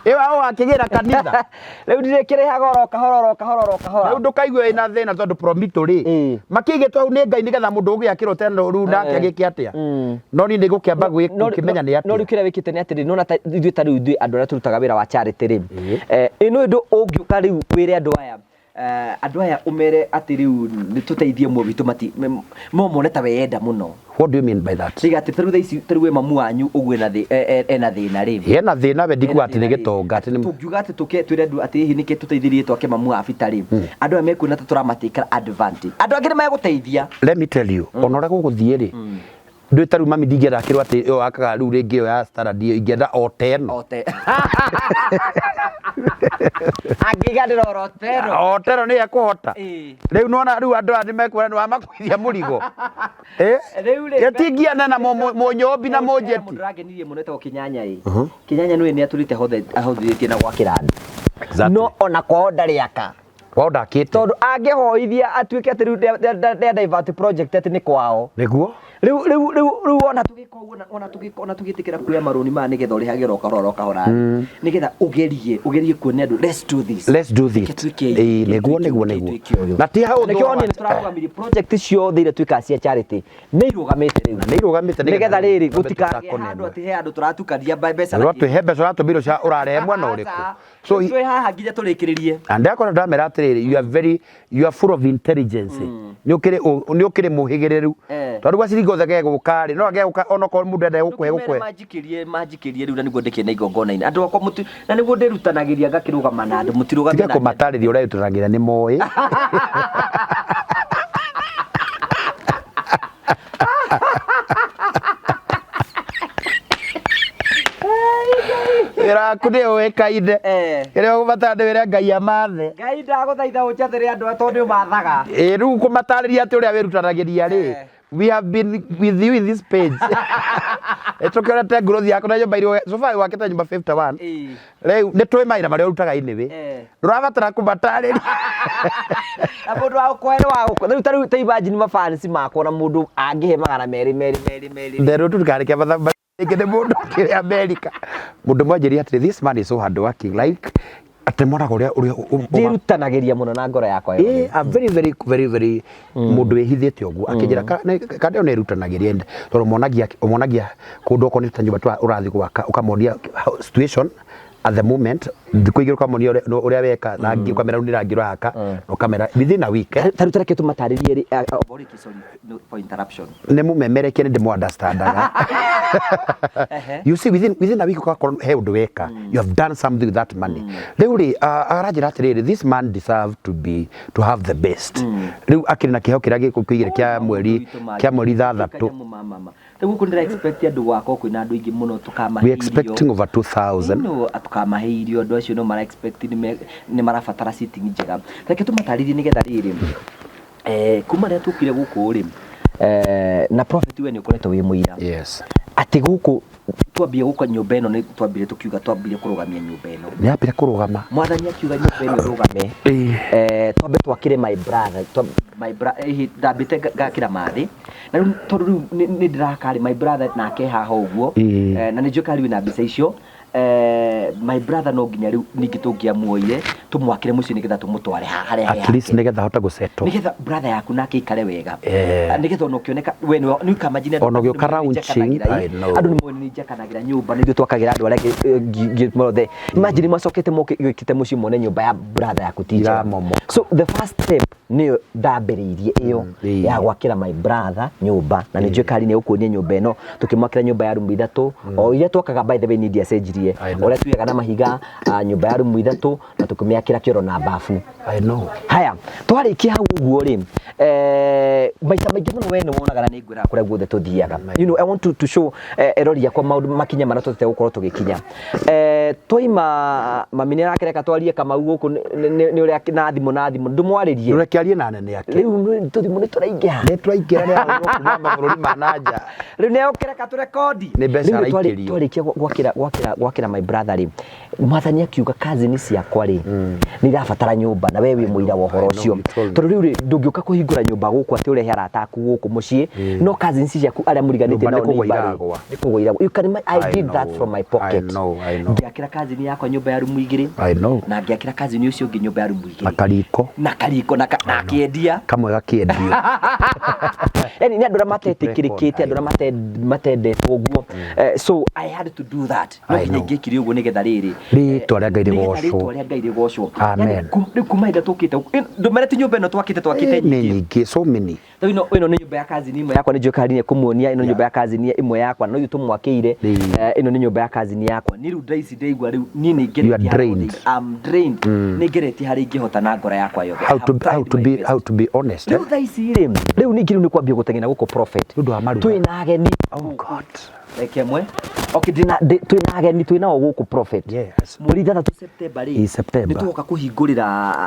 Ĩyo aũ akĩgĩra kanitha. Rĩu ndirĩkĩrĩhaga oro kahora oro kahora oro kahora. Rĩu ndũkaigue wĩna thĩna tondũ promito rĩ. Ĩ. Makĩigĩtwo hau nĩ Ngai nĩgetha mũndũ ũgĩakĩrwo teno rĩu nake agĩke atĩa. No niĩ nĩngũkĩamba gũkĩmenya nĩ no rĩu atĩa. kĩrĩa wĩkĩte nĩ atĩrĩ nona ithuĩ ta rĩu ithuĩ andũ arĩa tũrutaga wĩra wa charity rĩ ĩno ũndũ ũngĩũka rĩu wĩre andũ aya andũ aya ũmere atĩ rĩu nĩ tũteithie ũmwe witũ mati no mone ta weyenda mũno. What do you mean by that? Tiga atĩ tarĩu thaa ici tarĩu we mamu wanyu ũguo ena ena thĩna rĩ. Hena thĩna we ndikuga atĩ nĩ gĩtonga atĩ nĩ Tũngiuga atĩ tũke twĩre andũ atĩ hihi nĩkĩ tũteithĩrĩrie twake mamu wa bita rĩ andũ aya mekuona ta tũramatĩkĩra advantage. Andũ angĩ nĩ megũteithia. Let me tell you, ona ũrĩa gũgũthiĩ rĩ, ndwĩ ta rĩu mami ndingĩenda akĩrwo atĩ ĩyo akaga rĩu rĩngĩ ĩyo ya standard ĩyo ingĩenda o ta ĩno. Ote. Angĩiganĩra oro teno. O ta ĩno nĩyo ekũhota. Ĩĩ. Rĩu nĩwona rĩu andũ aya nĩmekuona nĩwamakuithia mũrigo. Eh? Rĩu rĩ Gĩtingiana na mũnyũmbi na Hena mũnjeti. mũndũ ũrangenirie mũno etagwo Kĩnyanya ĩ. Kĩnyanya nĩwe nĩ atũrĩte ahothithĩtie na gwakĩra andũ. Exactly. No ona kwao ndarĩ aka. Wao ndakĩte. Tondũ angĩhoithia atuĩke atĩ rĩu nĩ divert project atĩ nĩ kwao. Nĩguo? Rĩu rĩu rĩu rĩu ona tũgĩka ũguo ona tũgĩka ona tũgĩtĩkĩra kuoya marũni maya nĩgetha ũrĩhage oro kahora oro kahora nĩgetha ũgerie ũgerie kuonia andũ let's do this. Let's do this. Reke twĩke Ĩĩ, reke nĩguo twĩke nĩguo ũyũ, reke nĩguo. twĩke ũyũ. Na ti hau Nĩkĩo thogora wonire nĩtũrarũgamirie project ciothe iria twĩkaga cia charity nĩ irũgamĩte rĩu. Nĩ irũgamĩte Nĩgetha rĩrĩ twambe gũtikagĩe tũcakone handũ ĩmwe. atĩ he andũ tũratukania mbeca na Ũratwĩhe mbeca ũratũmĩrwo cia ũrarehe mwena ũrĩkũ. So twĩ haha nginya tũrĩkĩrĩrie. And ndakora ndamera atĩrĩrĩ, you are very you are full of intelligence. Nĩ ũkĩrĩ nĩ ũkĩrĩ mũhĩgĩrĩru. Eh. Tondũ gwa ciringi othe gegũka rĩ, no agegũka onokorwo mũndũ enda gũkũhe Ndũkĩmere gũkũhe. manjikĩrie manjikĩrie rĩu na nĩguo ndĩkĩne igongona-inĩ andũ akwa mũti na nĩguo ndĩrutanagĩria ngakĩrũgama na andũ mũtirũgame Tiga na niĩ. kũmatarĩria ũrĩa wĩrutanagĩria nĩ moĩ. Wĩra waku nĩ ũĩkaine. Eh. Kĩrĩa ũgũbatara nĩ wĩre Ngai amathe. Ngai ndagũthaitha ũnjathĩre andũ aya tondũ nĩ ũmathaga. Ĩ rĩu kũmatarĩria atĩ ũrĩa wĩrutanagĩria rĩ Eh. we have been with you in this page. Nĩtũkĩonete growth yaku na nyũmba iria so far wakĩte nyũmba 51. Ĩĩ. Rĩu nĩ tũĩ mawĩra marĩa ũrutaga anyway. Eh. Ndũrabatara kũmatarĩria. Na mũndũ wa gũkũhe nĩ wa gũkũhe rĩu ta rĩu ta imagine mafansi makwa na mũndũ angĩhe magana merĩ merĩ merĩ merĩ. Therũ tũtikareke mathabu rĩngĩ nĩ mũndũ ũkĩrĩ America. Mũndũ ũmwe anjĩrire atĩrĩ this man is so hard working like atĩ monaga ũrĩa ũrĩa Ndĩrutanagĩria mũno na ngoro yakwa yothe. Eh, I'm very very very very mũndũ wĩhithĩte ũguo akĩnjĩra kandeo nĩ erutanagĩria tondũ monagia monagia kũndũ okorwo nĩ ta nyũmba ũrathiĩ gwaka ũkamonia situation at the moment thikũ igĩrĩ ũkamonia ũrĩa weka rangi ũkamera rĩu nĩ rangi ũrahaka na ũkamera within a week Ta rĩu tareke tũmatarĩrie rĩ Boriki, sorry no, for interruption. Nĩ mũmemerekia nĩ ndĩmũ understandaga. You see within a week ũgakorwo he ũndũ weka, you have done something with that money. Rĩu rĩ aranjĩra atĩrĩrĩ, this man deserve to be to have the best. Rĩu akĩrĩ na kĩheo kĩrĩa gĩkũigĩre kĩa mweri 6. Mama. Rĩu gũkũ ndĩra expect andũ gwakwa kwĩna andũ aingĩ mũno tũkamahe We expecting over 2000. No tukamahe irio andũ acio no mara expect nĩ marabatara sitting njega. Reke tũmatarĩrie nĩgetha rĩrĩ kuma rĩrĩa tũkire gũkũ rĩ, na prophet we nĩ ũkoretwo wĩ mũira Yes. atĩ gũkũ twambia gũka nyũmba ĩno nĩ twambire tũkiuga twambire kũrũgamia nyũmba ĩno. Nĩ yambire kũrũgama. Mwathani akiuga nyũmba ĩno ĩrũgame. Twambe twakĩre my brother, ndambĩte ngakĩra mathĩ na rĩu tondũ rĩu nĩ ndĩrakarĩ my brother nake haha ũguo. Na nĩ njũĩ karĩ wĩna mbica icio. My brother no nginya rĩu ningĩ tũngĩamuoire tũmwakĩre mũciĩ nĩgetha tũmũtware harĩa At least nĩgetha ahote gũsettle. Nĩgetha brother yaku nake aikare wega. Nĩgetha ona ũkĩoneka we nĩ ũkamagine Ona ũgĩũka launching, I know. Andũ nĩ moĩ nĩ njakanagĩra nyũmba nĩ ithuĩ twakagĩra andũ arĩa angĩ mothe. Imagine macokete mokĩte mũciĩ mone nyũmba ya brother yaku ti njega. Iramomoka. So the first step nĩyo ndambĩrĩirie ĩyo ya gwakĩra my brother nyũmba na nĩ njũĩ kari nĩ ũkuonia nyũmba ĩno tũkĩmwakĩra nyũmba ya rumu ithatũ o iria twakaga by the way nĩ ndiacenjirie I know. ũrĩa tuigaga na mahiga, nyũmba ya rumu ithatũ na tũkĩmĩakĩra kĩoro na bafu. I know. Haya twarĩkia hau ũguo rĩ, maita maingĩ mũno we nĩ wonaga na nĩ ngwĩraga kũrĩa guothe tũthiaga. You know, I want to show erori yakwa maũndũ makinya marĩa tũtete gũkorwo tũgĩkinya. Twaima mami nĩ arakĩreka twarie Kamau gũkũ nĩ ũrĩa na thimũ na thimũ ndũmwarĩrie. Ndũreke arie na nene ake. Rĩu tũthimũ nĩ tũraingĩha. Nĩ tũraingĩra nĩ arahũrwo kuma mabũrũri ma na nja. Rĩu nĩ egũkĩreka tũrekondi. Nĩ mbeca Rĩu araikĩrio. twarĩkia gwakĩra my brother rĩ, mwathani akiuga cousin ciakwa rĩ nĩ irabatara nyũmba na we wĩ mũira wa ũhoro I know, ũcio. you told me. Tondũ rĩu rĩ ndũngĩũka kũhingũra nyũmba gũkũ atĩ ũrehe arata aku gũkũ mũciĩ, no cousins ciaku arĩa mũriganĩtie Nyũmba nao nĩ nĩ kũgwa mbarĩ. iragwa. Nĩ kũgwa iragwa. You can imagine, I I did that know, from my I pocket. know, I know. Ngĩakĩra cousin yakwa nyũmba ya rumu igĩrĩ. I know. Na ngĩakĩra cousin ũcio ũngĩ nyũmba ya rumu igĩrĩ. Na kariko. Na kariko na akĩendia. Kamwe gakĩendio. Yaani nĩ andũ arĩa matetĩkĩrĩkĩte, andũ arĩa matendetwo ũguo. So I had to do that. No I nginya know. ingĩekire ũguo nĩgetha rĩrĩ. Rĩtwa rĩa Ngai Nĩgetha rĩgocwo. rĩtwa rĩa Ngai rĩgocwo. Amen. Yaani rĩu kuma hĩndĩ ĩrĩa tũkĩte, ndũmere ti nyũmba ĩno twakĩte, twakĩte Nĩ nyingĩ. nyingĩ, so many. Rĩu ĩno nĩ nyũmba ya cousin ĩmwe yakwa, nĩ njũĩ kari nĩ kũmuonia, ĩno nyũmba ya cousin ĩmwe yakwa, no ithuĩ tũmwakĩire. Ĩno nĩ nyũmba ya cousin yakwa. Niĩ rĩu thaa ici ndĩraigua rĩu, niĩ nĩ You are ngeretie harĩa drained. hothe. I'm drained. Nĩ ngeretie harĩa ingĩhota na ngoro yakwa yothe. How I have tried my best. to be honest, Rĩu thaa ici rĩ, rĩu ningĩ rĩu nĩ kwambia gũteng'era gũkũ prophet. Nĩ ũndũ wa maruga. Twĩna ageni. Oh God. Reke ĩmwe. Okay, twĩna ageni, twĩna o gũkũ prophet. Yes. Mweri ithathatũ September rĩ. Ĩ, September. Nĩ tũgoka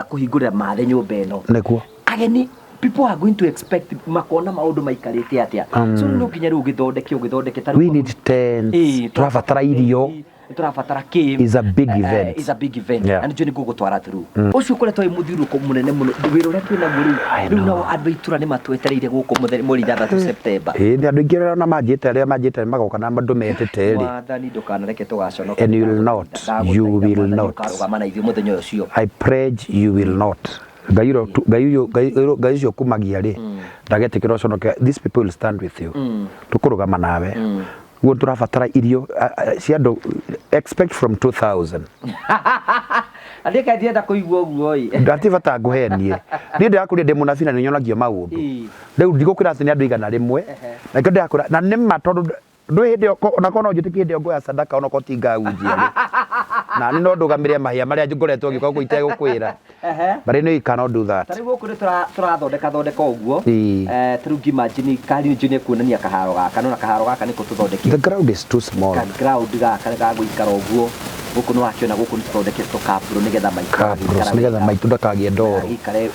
kũhingũrĩra mathe nyũmba ĩno. Nĩguo. Ageni, people are going to expect makona maũndũ maikarĩte atĩa. So no nginya rĩu ũgĩthondeke, ũgĩthondeke ta rĩu We need tents. Tũrabatara irio. Tũrabatara kĩ? Is a big event. Is a big event. Yeah. Na nĩnjũĩ nĩ ngũgũtwara through. Ũcio ũkoretwo wĩ mũthiũrũrũko mũnene mũno. Wĩra ũrĩa twĩ naguo rĩu, I rĩu know. nao andũ a itũra nĩ matwetereire gũkũ mweri ithathatũ September. Ĩĩ, nĩ andũ aingĩ arĩa ona manjĩte, arĩa manjĩte magoka na andũ metĩte rĩ. Mwathani ndũkanareke tũgaconoka. And you will not. Ndagũthaitha, You will Mwathani, not. ũkarũgama na ithuĩ mũthenya ũcio. I pledge you will not. Ngai ũrĩa tu-, Ngai ũyũ, Ngai ũyũ, Ngai ũcio ũkumagia rĩ, ndagetĩkĩra ũconoke. These people will stand with you. Tũkũrũgama nawe. Guo tũrabatara irio, cia andũ, expect from 2000. Andĩka ndienda kũigua ũguo ĩ. Ndati bata ngũhenie. Niĩ ndĩrakũria ndĩ mũnabii na nĩnyonagio maũndũ. Rĩu ndigũkwĩra atĩ nĩ andũ igana rĩmwe. Na nĩkĩo ndĩrakwĩra, na nĩ ma tondũ ndwĩ hĩndĩ ĩyo, ona korwo no njĩtĩkie hĩndĩ ĩyo nguoya sadaka ona korwo ti ngahunjia rĩ. Na niĩ no ndũgamĩrĩre mahĩa marĩa ngoretwo ngĩũka gũkũ itegũkwĩra. But anyway, you cannot do that. Ta rĩu gũkũ nĩ tũrathondeka thondeka ũguo. Ta rĩu ngimagine kari nĩ njũĩ kuonania kaharo gaka, no na kaharo gaka nĩko tũthondekete. The ground is too small. Ka ground gaka nĩ gagũikara ũguo. Gũkũ nĩ wakĩona gũkũ nĩ tũthondekete tũkaburo nĩgetha maitũ Kaburo, agĩikara nĩgetha wega. maitũ ndakagĩe ndoro.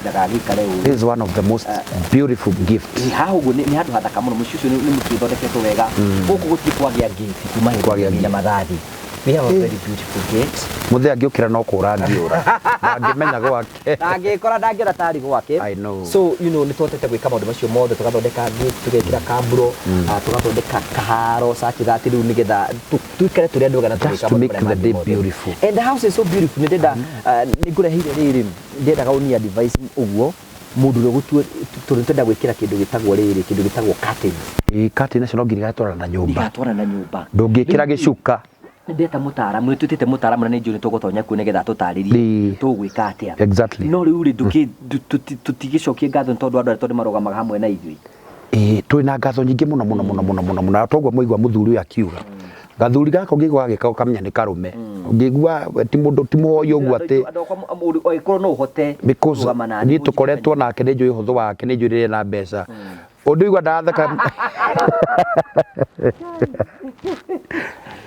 Ndagagĩikare ũru. This is one of the most beautiful gifts. Ĩ, haha ũguo nĩ handũ hathaka mũno, mũciĩ ũcio nĩ mũciĩ ũthondeketwo wega. Gũkũ gũtirĩ kwagĩa gate kuma hĩndĩ Kwagĩa nginya gate. mathathi. We have a very beautiful gate. Mũthee angĩũkĩra no kũra angĩũra. Ndangĩmenya gwake. Ndangĩkora ndangĩona tarĩ gwake. I know. So, you know, nĩ tũhotete gwĩka maũndũ macio mothe, tũgathondeka gate, tũgekĩra kaburo, tũgathondeka kaharo such that rĩu nĩgetha tuikare tũrĩ andũ ega na Just tũgĩka to maũndũ make marĩa the mangĩ day mothe. beautiful. And the house is so beautiful. Nĩ ndĩrenda, nĩ ngũreheire rĩrĩ, ndĩrendaga ũnia device ũguo, mũndũ ũrĩa ũgũtua, tondũ nĩ twenda gwĩkĩra kĩndũ gĩtagwo rĩrĩ, kĩndũ gĩtagwo curtains. Ĩ, curtain icio no nginya igatwarana na nyũmba. Igatwarana na nyũmba. Ndũngĩkĩra gĩcuka. Nĩ ndeta mũtaaramu, nĩ twĩtĩte mũtaaramu na nĩ njũĩ nĩ tũgũtonya kuo nĩgetha atũtarĩrie tũgwĩka atĩa. No rĩu rĩ, tũtigĩcokie ngatho nĩ tondũ andũ arĩa tondũ marũgamaga hamwe na ithuĩ. Ĩ, twĩ na ngatho nyingĩ mũno, mũno, mũno, mũno, mũno, mũno. Na toguo mũigua mũthuri ũyũ akiuga. Gathuri gaka ũngĩigua gagĩka ũkamenya nĩ karũme. Ũngĩigua we ti mũndũ, ti mũhoi ũguo atĩ Andũ akwa mũndũ, angĩkorwo no ũhote Because kũrũgama na niĩ niĩ tũkoretwo nake, nĩ njũĩ ũhũthũ wake, nĩ njũĩ rĩrĩa ena mbeca. Ũndũigua ndatheka.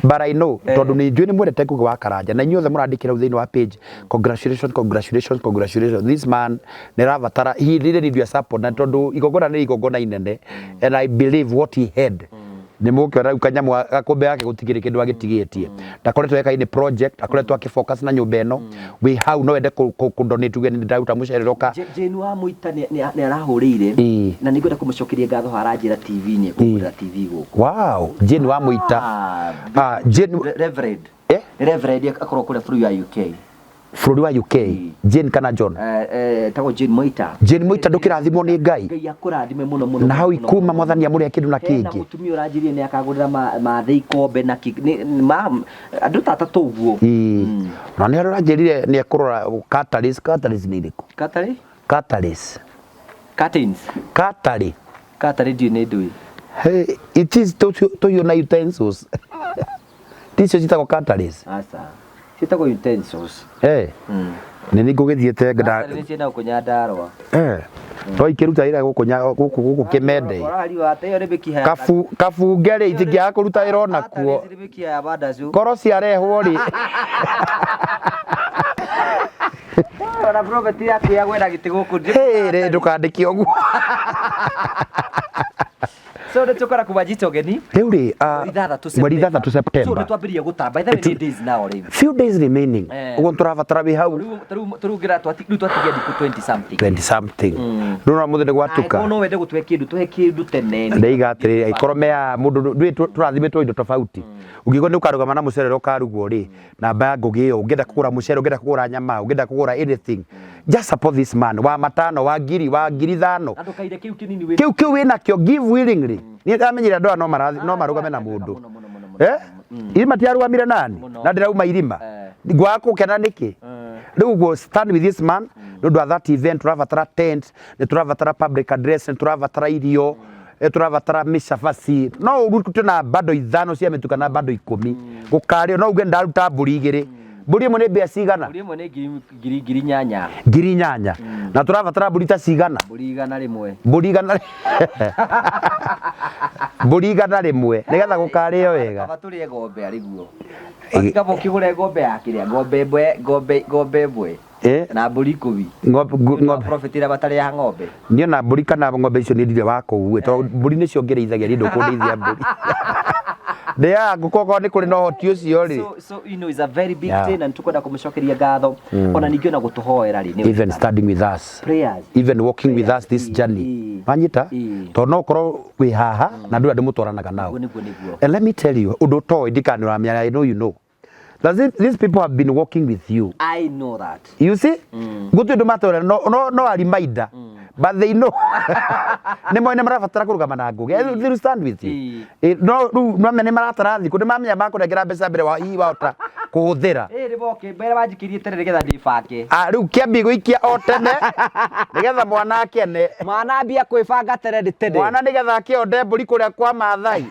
But I know tondũ nĩ njũĩ nĩ mwendete Ngugi wa Karanja na inyuothe mũrandĩkĩra hau thĩinĩ wa page, congratulations, congratulations, congratulations. This man nĩ arabatara, he really need your support, na tondũ igongona nĩ igongona inene, and I believe what he had nĩ mũkĩona rĩu kanyamũ gakũmbe gake gũtikĩrĩ kĩndũ agĩtigĩtie. Ndakoretwo eka ini project, akoretwo akĩfocus na nyũmba ĩno. Wĩ hau no wende kũ donate, uge nĩ ndaruta mũcere roka. Jane wa Mũita nĩ arahũrĩire na nĩ ngwenda kũmũcokeria ngatho haranjĩra TV-inĩ, ekũhũrĩra TV gũkũ. Wow, Jane wa Mũita. Ah, Ah, Jane Reverend. Eh? Reverend akorwo kũrĩa bũrũri wa UK. Bũrũri wa UK? Jane kana John? Etagwo Jane Moita. Jane Moita, ndũkĩrathimwo nĩ Ngai. Ngai akũrathime mũno mũno. Na hau mũno, ikuma mũno. Mwathani amũrĩhe kĩndũ na Hena kĩngĩ. Mũtumia ũranjirie nĩ akagũrĩra mathĩ ikombe na ma andũ ta atatũ ũguo. Ĩĩ. Na nĩ aranjĩrire nĩ ekũrora catalyst. Catalyst nĩ irĩkũ? Katarĩ? Catalyst. Curtains. Katarĩ. Katarĩ ndiũĩ nĩ ndũĩ. Hey, it is tũhiũ na utensils. Ticio citagwo catalyst? Aca. Ciĩtagwo utensils. Eh. Nĩ nĩ ngũgĩthiĩte nda. Katarĩ nĩ cienda gũkũ Nyandarũa. Eh. No ikĩruta wĩra gũkũ gũkũ gũkũ kĩmende. Ũrariwa atĩ ĩyo nĩ mĩkiha ya Kabu kabunge rĩ itingĩaga kũruta wĩra ona kuo. Katarĩ nĩ mĩkiha ya bandacu. Korwo ciarehwo rĩ. Ona prophet yaku ya gwetha gĩtĩ gũkũ. Hey, rĩ ndũkandĩke ũguo. So nĩ tũkora kũmanjita ũgeni. Rĩu rĩ, 6 mweri 6 So September. nĩ twambĩrĩria gũtamba. Ithe nĩ days now rĩu. Few days remaining. Ũguo tũrabatara wĩ hau. Rĩu rĩu ngĩra rĩu twatigia thikũ 20 something. 20 something. Rĩu no mũthĩ nĩ gwatuka. Angĩkorwo no wende gũtũhe kĩndũ, tũhe kĩndũ tene. Ndaiga atĩrĩrĩ, angĩkorwo mea mũndũ ndũĩ tũrathimĩtwo indo tofauti. Ũngĩkorwo nĩ ũkarũgama na mũcere ũrĩa ũkarugwo rĩ, namba ya Ngũgĩ ĩyo, ũngĩenda kũgũra mũcere, ũngĩenda kũgũra nyama, ũngĩenda kũgũra anything, just support this man. Wa matano, wa ngiri, wa 5,000. Na ndũkaire kĩu kĩnini wĩ. Kĩu wĩnakĩo, give willingly. Niĩ ndamenyire andũ aya no no marũgame na mũndũ. Mũno, mũno, mũno, mũno. Eh? Irima tiarũgamire nani? Mũno. Na ndĩrauma irima. Ngwaga gũkena nĩkĩ? Rĩu ũguo stand with this man nĩ ũndũ wa that event. Tũrabatara tent, nĩ tũrabatara public address, nĩ tũrabatara irio, nĩ tũrabatara mĩcabaci. No ũrute na bando 5 cia mĩtu kana bando 10. Gũkarĩo no uge ndaruta mbũri 2. Mbũri ĩmwe nĩ mbia cigana? Mbũri ĩmwe nĩ 8,000. 8,000. Na tũrabatara mbũri ta cigana? Mbũri 100. Mbũri igana mbũri 100 nĩgetha gũkarĩo wega. Kaba tũrĩe ng'ombe arĩ guo. Kaba ũkĩgũre ng'ombe ya kĩrĩa, ng'ombe ĩmwe, ng'ombe ĩmwe. Na mbũri 10. Ng'ombe ng'ombe. Prophet ĩrĩa matarĩaga ng'ombe. Niĩ ona mbũri kana ng'ombe icio nĩ ndirĩ wa kũu ĩ, tondũ mbũri nĩcio ngĩrĩithagia, niĩ ndũkũndĩithia mbũri. Ndĩaga ngũkũ okorwo nĩ kũrĩ na ũhoti ũcio rĩ. So you know it's a very big thing na nĩtũkwenda kũmũcokeria ngatho. Ona ningĩ ona gũtũhoera rĩ. Even standing with us. Prayers. Even walking with us this journey. Wanyita? Tondũ no ũkorwo wĩ haha na ndũrĩ andũ mũtwaranaga nao. Nĩguo nĩguo. And let me tell you, ũndũ ũtoĩ ndikana ũramenya, I know you know. That these people have been walking with you. I know that. You see? Gũtirĩ ũndũ matwĩra, no a reminder. But they know. Nĩ moĩ nĩ marabatara kũrũgama na Ngũgĩ. They will stand with you. No rĩu nĩwamenya nĩ maratara thikũ, nĩ mamenya makũnengera mbeca mbere wa hihi wahota kũhũthĩra. Ĩ nĩ moke mbere wanjikĩrie tene nĩgetha ndĩbange. Ah, rĩu kĩambie gũikia o tene nĩgetha mwana akene. Mwana ambia kwĩbanga tene nĩ tene. Mwana nĩgetha akĩonde mbũri kũrĩa kwa Maathai.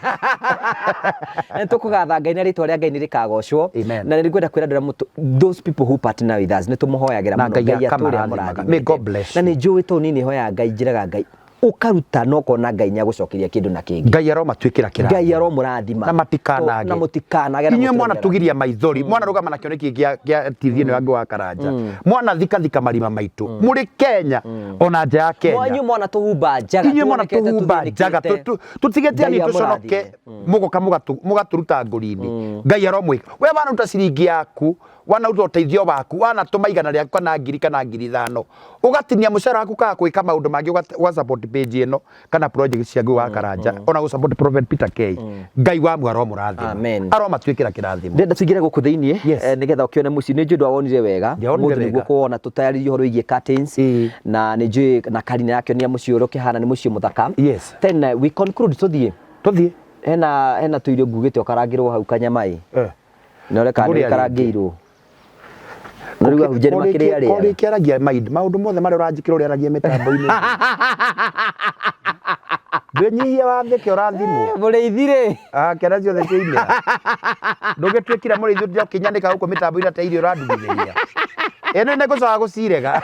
Nĩ tũkũgatha Ngai na rĩtwa rĩa Ngai nĩ rĩkagocwo. Amen. Na nĩ ngwenda kwĩra andũ arĩa those people who partner with us, nĩ tũmũhoyagĩra Na mũno. Ngai Ngai atũre akamarathima. amũrathimĩte. May God bless Na you. nĩ njũĩ tondũ niĩ nĩ hoyaga Ngai, njĩraga Ngai ũkaruta na ũkona Ngai nĩ agũcokeria kĩndũ na kĩngĩ. Ngai aromatuĩkĩra kĩrathimo. Ngai aromũrathima. Na matikanage. Na mũtikanage. Na Inyuĩ mwana mũtirĩ tugiria maithori, mwana rũgama na kĩoneki gĩa TV ĩno ya Ngũgĩ wa Karanja, mwana thikathika marima maitũ mũrĩ Kenya ona nja ya Kenya. Mwanyu mwana tũhumba njaga. Inyuĩ mwana tuonekete tũhumba njaga, tũthĩnĩkĩte. tũtigĩte Ngai ani tũconoke, amũrathime. mũgoka mũgatũruta ngũri-inĩ. Ngai aromwĩka. We wanaruta ciringi yaku, wanaruta ũteithio waku, wanatũma 100 rĩaku kana 1,000 kana 5,000, ũgatinia mũcara waku kaga gwĩka maũndũ mangĩ, ũga support page ĩno kana project cia Ngũgĩ wa Karanja, ona gũ support Prophet Peter K. Ngai wa mu aromũrathima. Amen. Aromatuĩkĩra kĩrathimo. Ndĩrenda tũingĩre gũkũ thĩiniĩ Yes. nĩgetha ũkĩone mũciĩ. Nĩ njũĩ ndwawonire wega. Ndiawonire Mũthĩ nĩguo wega. kũwona, tũtarĩrie ũhoro wĩgiĩ curtains. Na nĩ njũĩ na Karina yakĩonia mũciĩ ũrĩa ũkĩhana, nĩ mũciĩ mũthaka. Yes. Then we conclude, tũthiĩ. Tũthiĩ. Hena tũirio ngugĩte ũkarangĩrwo hau kanyama ĩ. Na ũreka Ngũrĩa nĩ ũkarangĩirwo. Na rĩu ahunjia nĩ makĩrĩa rĩa. Kũrĩkia aragia maindi maũndũ mothe marĩa ũranjĩkĩra ũrĩa aragia mĩtambo-inĩ. Ndwĩnyihia wathĩke ũrathimwo. Mũrĩithi rĩ. Ah, kĩara ciothe ciaimĩra. Ndũngĩtuĩkire mũrĩithi ũthiĩ ũkĩnyanĩka gũkũ mĩtambo-inĩ atĩ irio ũrandugithĩria. Ĩno nĩ ngũcoka gũcirega.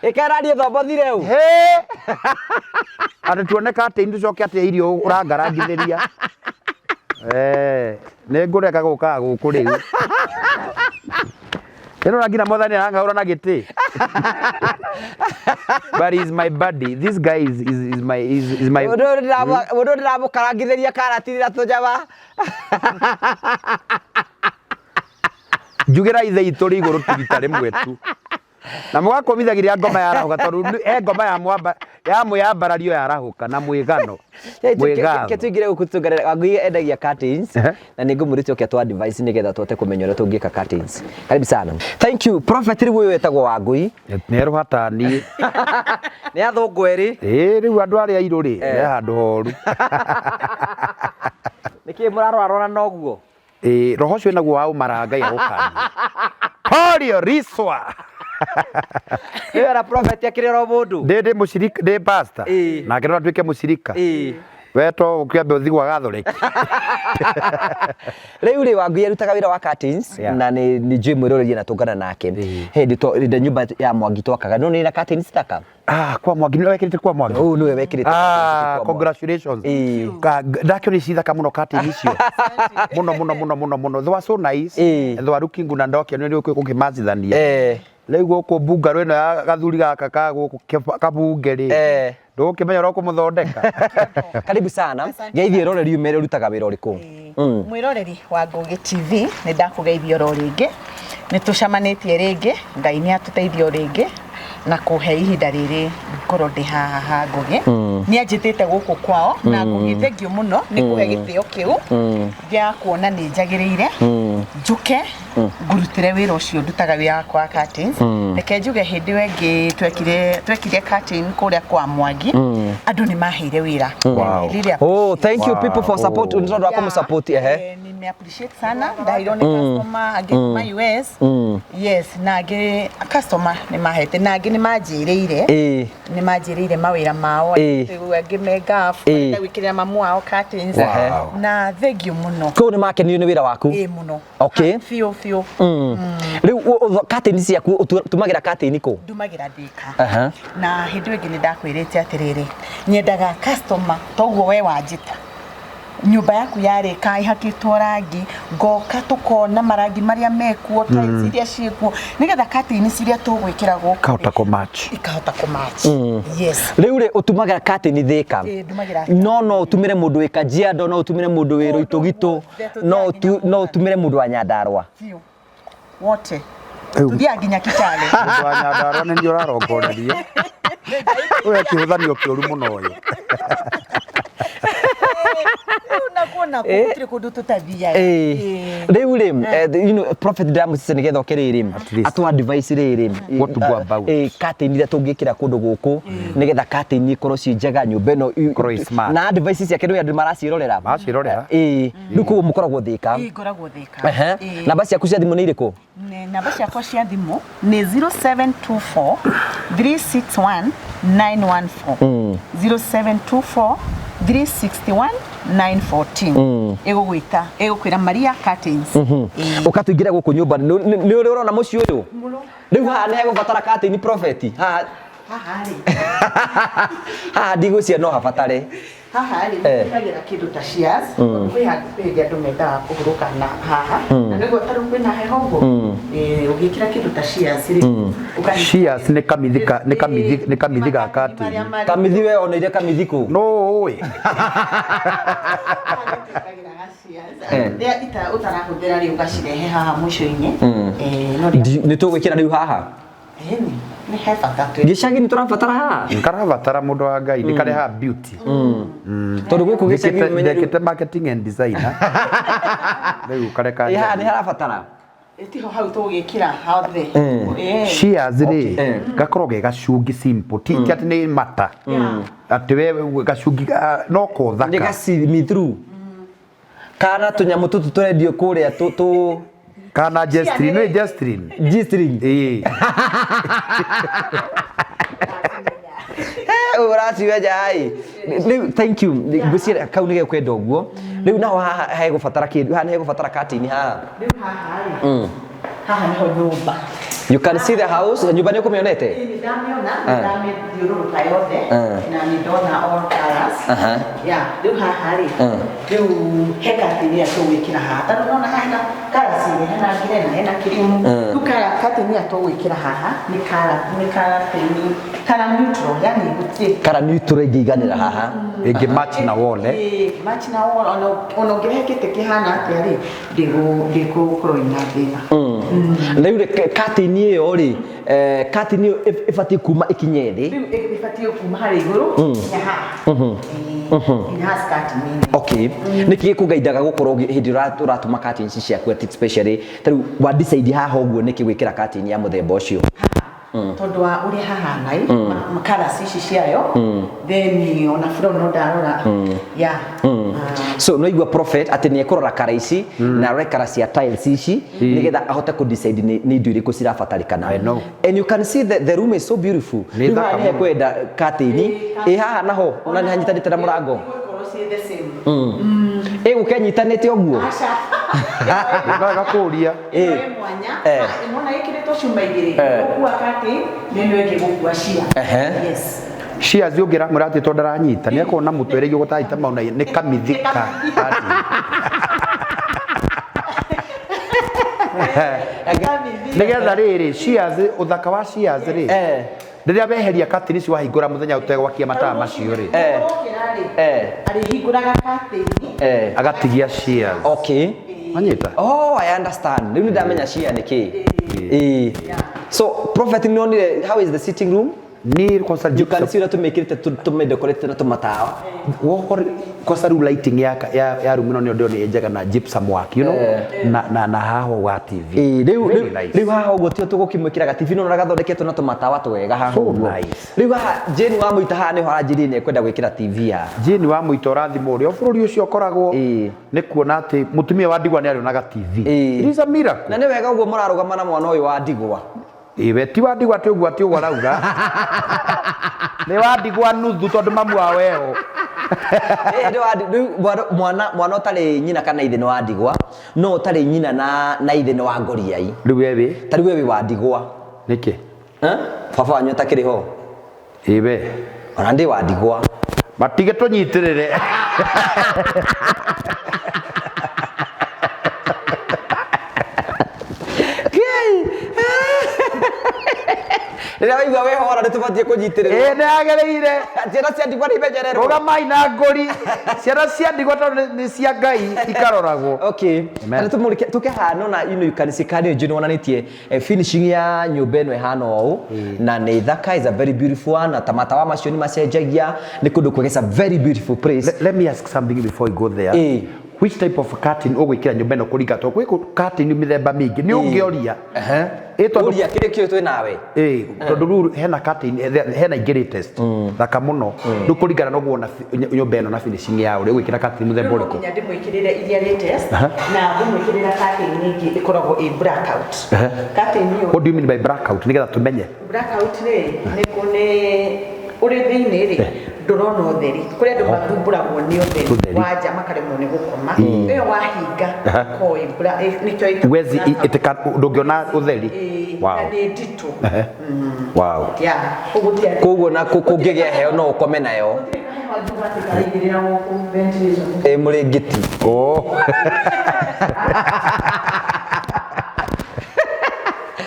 Ĩkaranie thombothi rĩu. He! Atĩ tuone curtain tũcoke atĩ irio ũrangarangithĩria. Eh, nĩ ngũreka gũkaga gũkũ rĩu. Ĩno nginya mwathani arang'aũra na gĩtĩ. But he's my buddy. This guy is my Mũndũ ũyũ mũndũ ũyũ ndĩramũkarangithĩria karati na tũnyama. Njugĩra ithe itũ rĩ igũrũ tigita rĩmwe tu. Na mũgakũmithagiria ngoma yarahũka tondũ he ngoma ya mwamba ya mwĩyambarario yarahũka na mwĩgano. Mwĩgatho. Ke tuingire gũkũ tũngarĩra Wangui endagia curtains Ehe. Na nĩ ngũmũrĩte oke atũ advice nĩgetha tũhote kũmenya ũrĩa tũngĩka curtains. Karibu sana. Thank you. Prophet rĩu ũyũ wetagwo Wangui. Nĩ erũhatani. Nĩ athũngũ erĩ. Ĩĩ rĩu andũ arĩa airũ rĩ, me handũ horu. Nĩkĩ mũrarorarora na ũguo? Ĩĩ roho ũcio naguo wa ũmara Ngai agũkanie. Polio riswa. Nĩ wera prophet akĩrĩ oro mũndũ. Ndĩ mũcirika, ndĩ pastor. Ĩĩ. Nake no atuĩke mũcirika. Ĩĩ. We to ũkĩambe ũthiĩ gwa Gathoreki. Rĩu rĩ Wangui arutaga wĩra wa curtains na nĩ njũĩ mwĩroreri na tũngana nake. Ĩĩ. Hĩndĩ to hĩndĩ nyũmba ya Mwangi twakaga no nĩ na curtains thaka. Ah, kwa Mwangi nĩwe wekĩrĩte kwa Mwangi. Ũyũ nĩwe wekĩrĩte Ah, curtains kwa Mwangi. congratulations. Ĩĩ. Ndakĩona ici thaka mũno curtain icio. Mũno mũno mũno mũno mũno. They were so nice. Ĩĩ. They were looking good na ndokĩonio nĩ ũkĩmacithania. Rĩu gũkũ mbungarũ ĩno ya gathuri gaka ka gũkũ kabunge rĩ. Ndũgũkĩmenya ũrĩa ũkũmũthondeka. Karibu sana. Geithie roreri umere ũrutaga wĩra ũrĩkũ. Mwĩroreri wa Ngũgĩ TV, nĩ ndakũgeithia oro rĩngĩ, nĩ tũcemanĩtie rĩngĩ, Ngai nĩ atũteithia o rĩngĩ na kũhe ihinda rĩrĩ ngorwo ndĩ haha ha Ngũgĩ. Nĩ anjĩtĩte gũkũ kwao na Ngũgĩ thengiũ mũno nĩ kũhe gĩtĩo kĩu gĩa kuona nĩ njagĩrĩire njũke ngũrutĩre wĩra ũcio ndutaga wĩra wakwa wa curtains. Reke njuge hĩndĩ ĩyo ĩngĩ twekire curtain kũrĩa kwa Mwangi, andũ nĩ maheire wĩra. Wow. Really. Oh, thank you Wow. people for support. Nĩ tondũ wa kũmũsupport ehe. Nime appreciate sana, ndaheirwo nĩ customer angĩ kuma US. Yes, na angĩ customer nĩ mahete na angĩ nĩ manjĩrĩire nĩ manjĩrĩire mawĩra mao. Rĩu angĩ me Gulf, marenda gwĩkĩrĩra mamu wao curtains. Wow. Na thengiũ mũno. Kũu nĩ makenirio nĩ wĩra waku. Ĩĩ mũno. Okay. Ha, biũ biũ. Rĩu curtain ciaku ũtumagĩra curtain kũ? Ndumagĩra Thika. Na hĩndĩ ĩyo ĩngĩ nĩ ndakwĩrĩte atĩrĩrĩ, nyendaga customer toguo we wanjĩta nyũmba yaku yarĩka ĩhakĩtwo rangi, ngoka tũkona marangi marĩa mekuo, tiles iria ciĩkuo, nĩgetha curtain ciria tũgwĩkĩra gũkũ Kahota kũ-match. Ikahota kũ-match, yes. Rĩu rĩ ũtumagĩra curtain Thika. Ĩĩ, ndumagĩra. No ũtumĩre mũndũ wĩ Kajiado, no ũtumĩre mũndũ wĩ Rũitũgitũ, guothe, no ũtumĩre mũndũ wa Nyandarũa. Biũ wote. Rĩu- Tuthiaga nginya Kitale. Mũndũ wa Nyandarũa nĩ niĩ ũrarongoreria. Ũyũ akĩhũthanio kĩũru mũno ũyũ. Rĩu nakuo nakuo gũtirĩ kũndũ tũtathiaga. Ĩĩ. Rĩu rĩ prophet ndĩramũcice nĩgetha oke rĩrĩ At least. atũ advice rĩrĩ What to go about. Curtain iria tũngĩkĩra kũndũ gũkũ nĩgetha curtain ikorwo ciĩ njega nyũmba ĩno Ikorwo ĩ smart. Na advice ciake nĩ andũ maracirorera. Maracirorera. Ĩĩ, rĩu koguo mũkoragwo Thika. Ĩĩ, ngoragwo Thika. Ĩĩ. Namba ciaku cia thimũ nĩ irĩkũ? Namba ciakwa cia thimũ nĩ 0724 361 914, 0724 361 914. Ĩgũgwĩta ĩgũkwĩra Maria Curtains. Ĩĩ. Ũkatũingĩra gũkũ nyũmba nĩ ũrĩ ũrona mũciĩ ũyũ Mũno. Rĩu haha nĩ hegũbatara curtain, prophet, haha? Haha rĩ? Haha ndigwĩciria no habatare. Haha rĩ, nĩtwĩkagĩra kĩndũ ta shears, tondũ kwĩ handũ kwĩ hĩndĩ andũ mendaga kũhurũka na haha na nĩguo tarĩu kwĩna heho ũguo. Ĩĩ, ũgĩkĩra kĩndũ ta shears rĩ, ũkanyita. Shears nĩ kamithi nĩ kamithi ga curtain. Marĩa marĩ- Kamithi, we oneire kamithi kũ? No ũĩ. Rĩrĩa ũtarahũthĩra rĩ, ũgacirehe haha mũico-inĩ. No rĩrĩa- Nĩ tũgwĩkĩra rĩu haha? Ĩni, nĩ he bata twĩ Gĩcagi nĩ tũrabatara haha? Karabatara mũndũ wa Ngai, nĩ karehaga beauty. Tondũ gũkũ gĩcagi ũmenye rĩu- Ndekĩte marketing and design. Rĩu kareka. Ĩ, haha nĩ harabatara. Tiho hau tũgwĩkĩra hothe. Ĩĩ. Shears rĩ, Eh. gakorwo ge gacungi simple, ti ti atĩ nĩ mata atĩ we gacungi no Nĩ kothaka. ga see through kana tũnyamũ tũtũ tũrendio kũrĩa tũ Kana Jestrin, nĩ Jestrin. G-string. Ĩĩ. Ũraciwenja ĩ rĩu, thank you. Ngwĩciria kau nĩ gekwenda ũguo. Rĩu naho haha hegũbatara kĩndũ, haha nĩ hegũbatara curtain haha. Rĩu haha rĩ, haha nĩho nyũmba. You can see the house, nyũmba nĩ ũkũmĩonete? Nĩ ndamĩona, nĩ ndamĩthiũrũrũka yothe na nĩ ndona all colours. Yeah, rĩu haha rĩ, rĩu he curtain ĩrĩa tũgwĩkĩra haha. Ta rĩu nĩwona haha hena colours igĩrĩ, hena grey na hena cream. Rĩu curtain ĩrĩa tũgwĩkĩra haha nĩ colour, nĩ curtain, colour neutral, yani gũtirĩ Colour neutral ĩngĩiganĩra haha. Ĩngĩ match na wall, eh? Ĩĩ, match na wall, ona ũngĩrehe kĩtĩ kĩhana atĩa rĩ, ndĩgũkorwo ina thĩna. Rĩu rĩ, curtain ĩyo rĩ, curtain ĩyo ĩbatiĩ kuma ĩkinye thĩ. Rĩu ĩbatiĩ kuma harĩa igũrũ nginya haha. Ĩĩ, nginya haha skirt-inĩ. Okay. Nĩkĩ gĩkũgaindaga gũkorwo hĩndĩ ĩrĩa ũratuma curtains ciaku atĩ especially ta rĩu wa decide haha ũguo nĩkĩ gwĩkĩra curtain ya mũthemba ũcio? Tondũ wa ũrĩa hahana ĩ, colours ici ciayo, then ona floor no ndarora. Yeah. So no igua prophet atĩ nĩ ekũrora kara ici na arore kara cia tiles ici nĩgetha ahote kũ decide nĩ indo irĩkũ cirabatarĩkana. I know. And you can see the room is so beautiful. Nĩ Rĩu thaka haha nĩ mũno. hekwenda curtain. Ĩ haha naho ona nĩ hanyitanĩte na mũrango. Igũkorwo ciĩ the same. Ĩgũka ĩnyitanĩte ũguo. Aca. No ĩgakũria. Ĩno ĩ mwanya. Ĩno na ĩkĩrĩtwo cuma igĩrĩ. Gũkua curtain na ĩno ĩngĩ gũkua sheer. Yes. Shears ũngĩramwĩra atĩ tondũ ndaranyita nĩ akorwo na mũtwe rĩngĩ ũgũtanyita mau na nĩ kamithika. Nĩgetha rĩrĩ shears, ũthaka wa shears rĩ, rĩrĩa weheria curtain ici wahingũra mũthenya ũtegwakia matawa macio rĩ, Arĩhingũraga curtain. Agatigia shears. Okay. Wanyita? Oh, I understand. Rĩu nĩ ndamenya shear nĩ kĩ. Ĩĩ. So, prophet nĩ onire how is the sitting room? Ni kwanza You can see ũrĩa tũmĩkĩrĩte tũmĩdecorate na tũmatawa. Wohor kwanza rĩu lighting ya room ĩno nĩyo ndĩronire njega na gypsum work, you know, na haha wa TV. Ĩĩ, Very nice. rĩu haha ũguo tio tũgũkĩmwĩkĩra ga TV no gathondeketwo na tũmatawa twega haha So ũguo. nice. Rĩu haha Jane wa Mũita haha nĩho aranjĩrire nĩ ekwenda gwĩkĩra TV haha. Jane wa Mũita ũrathimwo ũrĩa bũrũri ũcio ũkoragwo nĩ kuona atĩ mũtumia wa ndigwa nĩ arĩonaga TV. It is a miracle. Na nĩ wega ũguo mũrarũgama na mwana ũyũ wa ndigwa. Ĩĩ, we ti wa ndigwa atĩ ũguo atĩ ũguo arauga. Nĩ wa ndigwa nuthu tondũ mamu wao eho. Ĩĩ, nĩ wa rĩu mwana ũtarĩ nyina kana ithe nĩ wa ndigwa, no ũtarĩ nyina na ithe nĩ wa ngoriai. Rĩu we wĩ? Ta rĩu we wĩ wa ndigwa. Nĩkĩ? Baba wanyu atakĩrĩ ho? Ĩĩ we. Ona ndĩ wa ndigwa. Matige tũnyitĩrĩre. Rĩrĩa waigua wĩhora nĩ tũbatiĩ kũnyitĩrĩrwo. Ĩĩ nĩ yagĩrĩire. Ciana cia ndigwa nĩ imenyererwo. Rũgamai na ngũri. Ciana cia ndigwa tondũ nĩ cia Ngai ikaroragwo. Okay. Amen. Na tũmũrĩke tũke haha nona you know you can see kani njũ nĩwonanĩtie finishing ya nyũmba ĩno ĩhana ũũ na nĩ thaka, is a very beautiful one, na ta matawa macio nĩ macenjagia, nĩ kũndũ kwega, it's a very beautiful place. Let me ask something before we go there. Which type of curtain ũgwĩkĩra nyũmba ĩno kũringa tondũ gwĩ curtain mĩthemba mĩingĩ nĩ ũngĩoria. Ĩ tondũ Ũria kĩrĩa kĩo twĩ nawe. Ĩ, tondũ rĩu hena curtain, hena ingĩ latest thaka mũno. Rĩu kũringana na ũguo wona nyũmba ĩno na finishing ya ũrĩa ũgwĩkĩra curtain mũthemba Rĩu ũrĩkũ? nginya ndĩmwĩkĩrĩre iria latest na ngũmwĩkĩrĩra curtain ĩngĩ ĩkoragwo ĩ blackout. Curtain ĩyo What do you mean by blackout? Nĩgetha tũmenye. Blackout rĩ, nĩ ũrĩ thĩinĩ rĩ, ndũrona ũtheri. Kũrĩ andũ mathumbũragwo nĩ ũtheri Ũtheri. wa nja makaremwo nĩ gũkoma. Ĩyo wahinga, ĩkoragwo ĩ nĩkĩo ĩtagwo Wezi blackout. ndũngĩona ũtheri. Ĩĩ, Wow. na nĩ nditũ. Wow. Yeah, ũguo ti atĩ- Koguo na kũngĩgĩa heo no ũkome nayo. Gũtirĩ kaheho njuga atĩ karaigĩrĩra gũkũ ventilation. Ĩ mũrĩngĩti. Oh.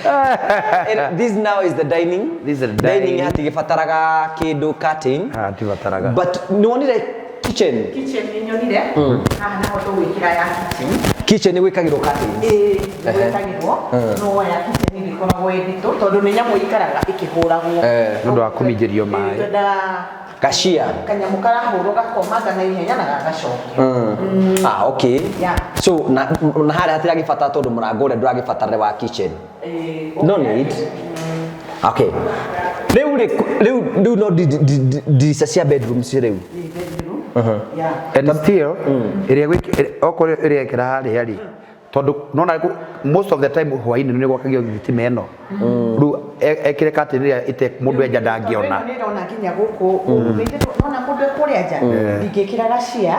And this now is the dining. This is the dining. dining. Hatigibataraga kindu curtain. Hatibataraga. But nĩwonire kitchen. Kitchen nĩ nyonire. Haha naho tũgwĩkĩra ya kitchen. Kitchen nĩ gwĩkagĩrwo curtains. Ĩĩ, nĩ gwĩkagĩrwo. No ya kitchen ndĩkoragwo ĩ nditũ tondũ nĩ nyamũ ĩikaraga ĩkĩhũragwo. Nĩ ũndũ wa kũminjĩrio maĩ. Ĩĩ, twendaga Gashia. Kanyamũ karahũrwo gakomanga na ihenya na gagacokio. Ah, okay. Yeah. So na harĩa hatiragĩbatara tondũ mũrango ũrĩa ndũragĩbatara wa kitchen. No need. Okay. Rĩu rĩ, rĩu no ndirica cia bedroom ci rĩu. Yeah. And still, ĩrĩa okorwo ĩrĩa ĩkĩra harĩa rĩ, tondũ nona most of the time hwaĩ-inĩ nĩ gwakagio thitima ĩno. Rĩu ekĩre curtain ĩrĩa ĩte mũndũ enja ndangĩona. Tondũ ĩno nĩ ĩrona nginya gũkũ nona mũndũ e kũrĩa nja ndingĩkĩra gacia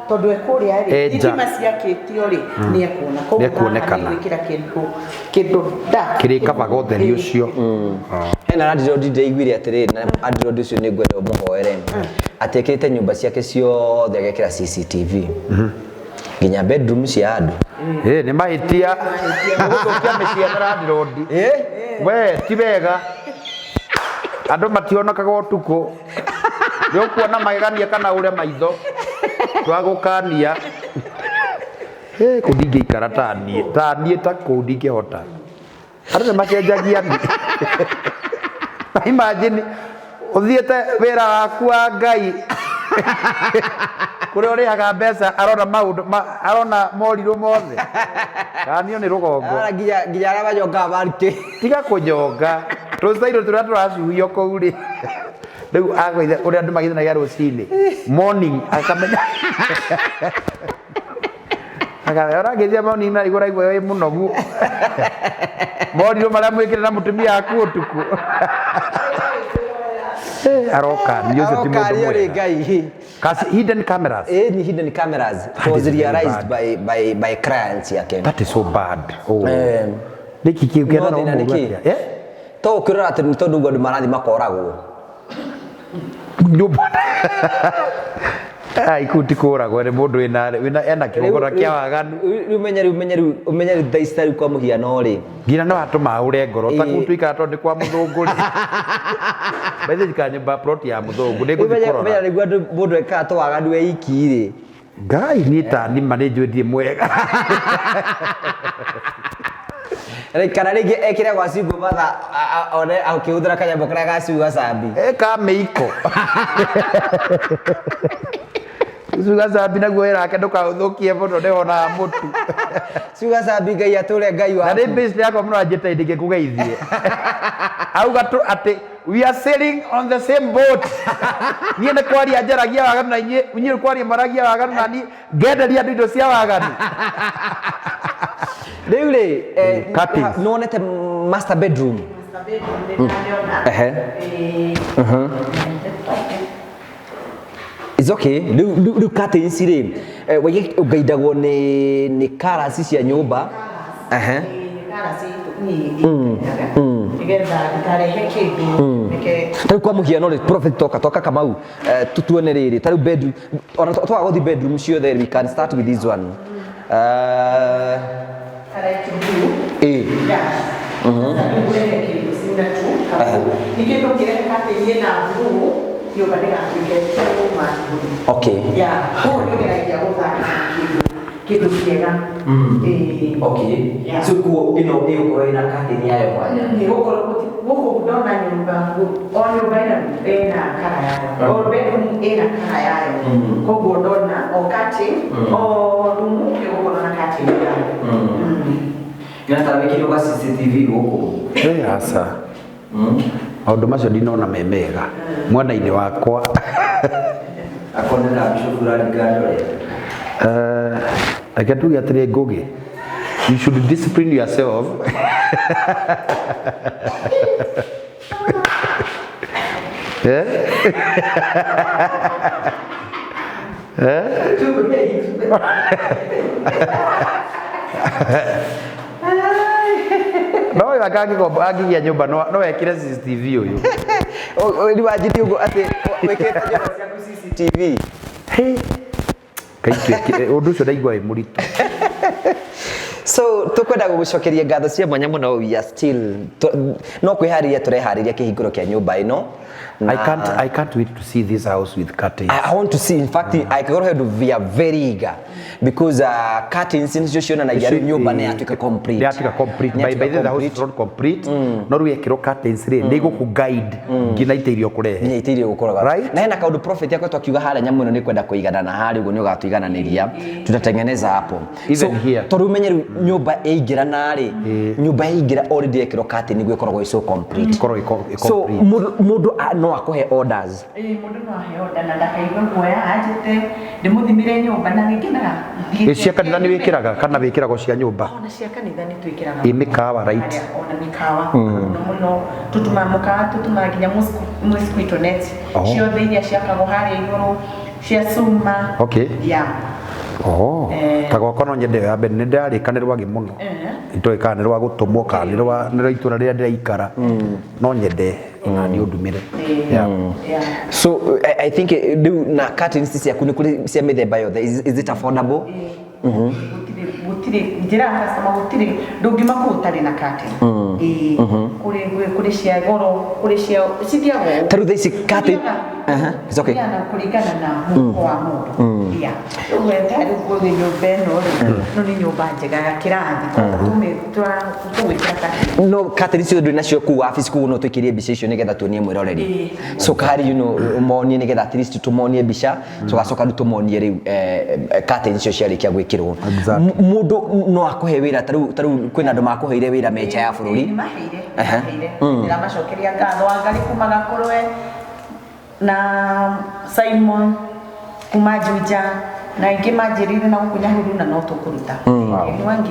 tondũ e kũrĩa rĩ E nja. thitima ciakĩtio rĩ nĩ ekuona. Koguo Nĩ ekuonekana. haha nĩ gwĩkĩra kĩndũ kĩndũ dark. Kĩrĩkavaga ũtheri ũcio. Hena landlord ndĩraiguire atĩrĩrĩ, na landlord ũcio nĩ ngwenda ũmũhoere atĩ ekĩrĩte nyũmba ciake ciothe agekĩra CCTV nginya bedroom cia andũ. Ĩ nĩ mahĩtia gũthũkia mĩciĩ ya landlord. We ti wega, andũ mationekaga ũtukũ, nĩ ũkuona magegania kana ũre maitho, twagũkania. Ĩ kũu ndingĩikara ta niĩ, ta niĩ ta kũu ndingĩhota. Andũ nĩ macenjagia nĩ. Na imagine ũthiĩte wĩra waku wa Ngai kũrĩa ũrĩhaga mbeca arona maũndũ arona morirũ mothe. Kanio nĩ rũgongo. Ara nginya nginya arĩa manyongaga marikĩ. Tiga kũnyonga. Tũcairũ tũrĩa tũracuhio kũu rĩ. Rĩu agũithe ũrĩa andũ magĩthanagia rũcinĩ. Morning akamenya. Akamenya ũrangĩthia morning na igũra igua wĩ mũnogu. Morirũ marĩa mwĩkĩre na mũtumia waku ũtukũ. Aroka ni ũcio ti mũndũ Arokario rĩ mwega. Ngai. Kasi hidden cameras. Ĩ ni hidden cameras. It was is very realized bad. by clients yake. That is so bad. Oh. Nĩkĩ kĩu No kĩenda thĩna nĩ mũũru kĩ? atĩa? Eh? To ũkĩrora atĩ nĩ tondũ ũguo andũ marathiĩ makoragwo. Nyũmba. Ai kũu ti kũragwo nĩ mũndũ wĩna wĩna ena kĩgongona kĩa waganu. Rĩu ũmenye rĩu ũmenye rĩu ũmenye rĩu thaa ici ta rĩu kwa mũhiano rĩ. Nginya no atũma ahũre ngoro ta Ĩ. kũu tũikara tondũ nĩ kwa mũthũngũ rĩ. By the way njikara nyũmba plot ya mũthũngũ nĩ ngũthiĩ Ũmenye kũrora. ũmenye nĩguo andũ mũndũ ekaga tũwaganu e iki rĩ. Ngai niĩ ta nima nĩ njũĩ ndirĩ mwega. Kana rĩngĩ ekĩre gwa single mother one akĩhũthĩra kanyamũ karĩa ga sugar zambi. Eka mĩiko. Sugar zambi naguo wĩra wake ndũkaũthũkie mũno nĩwonaga mũtu. Sugar zambi Ngai atũre Ngai Na waku. nĩ business yakwa mũno anjĩta ndingĩkũgeithie. Auga tu atĩ we are sailing on the same boat. Niĩ nĩ kwaria njaragia waganu na inyuĩ inyuĩ nĩ kwaria mwaragia waganu na niĩ ngenderia andũ indo cia waganu. Rĩu rĩ Curtains. nĩwonete master bedroom. Master bedroom nĩ ndamĩona. Ehe. Ĩ. It's okay. Rĩu rĩu rĩu curtains rĩ waige ũgaidagwo nĩ nĩ colours cia nyũmba. Ehe. Nĩgetha ndikarehe kĩndũ reke Ta rĩu kwa mũhiano rĩ prophet toka toka Kamau tutuone rĩrĩ ta rĩu bedroom ona twaga gũthiĩ bedroom ciothe, we can start with this one. Light blue. Ĩ. Yeah. Sasa rĩu ngũrehe kĩndũ similar to kau. Nĩ kĩndũ kĩrehe curtain ĩna blue, nyũmba ndĩgatuĩke too much blue. Okay. Yeah, koguo nĩ ũgeragia gũthaka na kĩndũ kĩndũ kĩega. Ĩĩ. Okay. Yeah. So kuo ĩno ĩgũkorwo ĩna curtain yayo mwanya. Nĩ gũkorwo gũkũ ndona nyũmba o nyũmba ĩna ĩna kara yayo, o bedroom ĩna kara yayo, koguo ndona o curtain o room ĩgũkorwo na curtain yayo. Nĩ ta wĩkĩrwo ga CCTV gũkũ. Ĩ aca. Maũndũ macio ndinona me mega mwena-inĩ wakwa. Akonera bishop ũraringa ndore. Reke tuge atĩrĩ Ngũgĩ, you should discipline yourself. Eh? Eh? No ũyũ angĩgĩa nyũmba no ekĩre CCTV ũyũ. Rĩu wanjĩtie ũguo atĩ wĩkĩrĩte nyũmba ciaku CCTV. Hey. Kaingĩ ũndũ ũcio ndaigua wĩ mũritũ. So tukwenda gũgũcokeria ngatho cia mwanya mũno, we are still no kwĩharĩria tũreharĩria kĩhingũro kĩa nyũmba ĩno. I can't wait to see this house with curtains. I want to see, in fact, I can we are very eager because curtains nicio cionanagia rĩu nyũmba nĩ yatuĩka complete. Nĩ yatuĩka complete. Nĩ By yatuĩka the way, the house is complete. not complete. No rĩu yekĩrwo curtains rĩ, nĩ igũkũ guide nginya ite iria ũkũrehe. Nginya ite iria ũgũkoraga. Right? Na hena kaũndũ prophet akoretwo akiuga harĩa nyamũ ĩno nĩ kwenda kũiganana harĩa ũguo nĩ ũgatũigananĩria. Tutatengeneza hapo. Even here. Tondũ ũmenye rĩu Nyũmba ĩingĩrana rĩ, nyũmba ĩingĩra already yekĩrwo curtain nĩguo ĩkoragwo ĩ so complete. Ĩkoragwo ĩ So complete. Mũndũ no akũhe orders? Ĩĩ, mũndũ no ahe order na ndakaigue guoya, anjĩte ndĩmũthimĩre nyũmba na nĩngenaga thiĩte. Ĩ cia kanitha nĩ wĩkĩraga kana wĩkĩraga o cia nyũmba? Ona cia kanitha nĩ twĩkĩraga. Ĩ mĩkawa, right? Harĩa, ona mĩkawa mũno mũno tũtumaga mũkawa, tũtumaga nginya mosquito net ciothe iria ciakagwo harĩa igũrũ cia cuma. Yeah. Oh, Eh. ta gwakwa no nyende ya mbere nĩ ndĩrarĩka nĩ rwagĩ mũno. Itoĩ kana nĩ rwa gũtũmwo kana nĩ rwa itũra rĩrĩa ndĩraikara, no nyende ona niĩ ũndumĩre. Yeah. So I think rĩu na curtains ciaku nĩ kũrĩ cia mĩthemba yothe. Is it affordable? Gũtirĩ, gũtirĩ njĩra customer, gũtirĩ ndũngiuma kũu ũtarĩ na curtain. Ĩĩ, kũrĩ cia goro, kũrĩ cia cithiaga ũũ. Ta rĩu thaa ici curtain. Aha, it's okay. Kũringana kũringana na mũhuko wa mũndũ. Yeah. Rĩu we ta rĩu kũrĩ nyũmba ĩno rĩ, ĩno nĩ nyũmba njega ya kĩrathi, tũgwĩkĩra curtain. No curtain icio ndũrĩ nacio kũu wabici kũu, no tũikĩrie mbica icio nĩgetha tuonie mwĩroreri? Ĩĩ. So kahari monie nĩgetha at least tũmonie mbica, tũgacoka rĩu tũmonie rĩu curtain icio ciarĩkia gwĩkĩrwo. Mũndũ no akũhe wĩra? Ta rĩu kwĩna andũ makũheire wĩra me nja ya bũrũri? Nĩ maheire, nĩ maheire. Ndĩramacokeria ngatho, Wangari kuma Gakũrwe na Simon kuma Juja na aingĩ manjĩrĩire na gũkũ Nyahururu, na no tũkũruta. Nĩ wangi.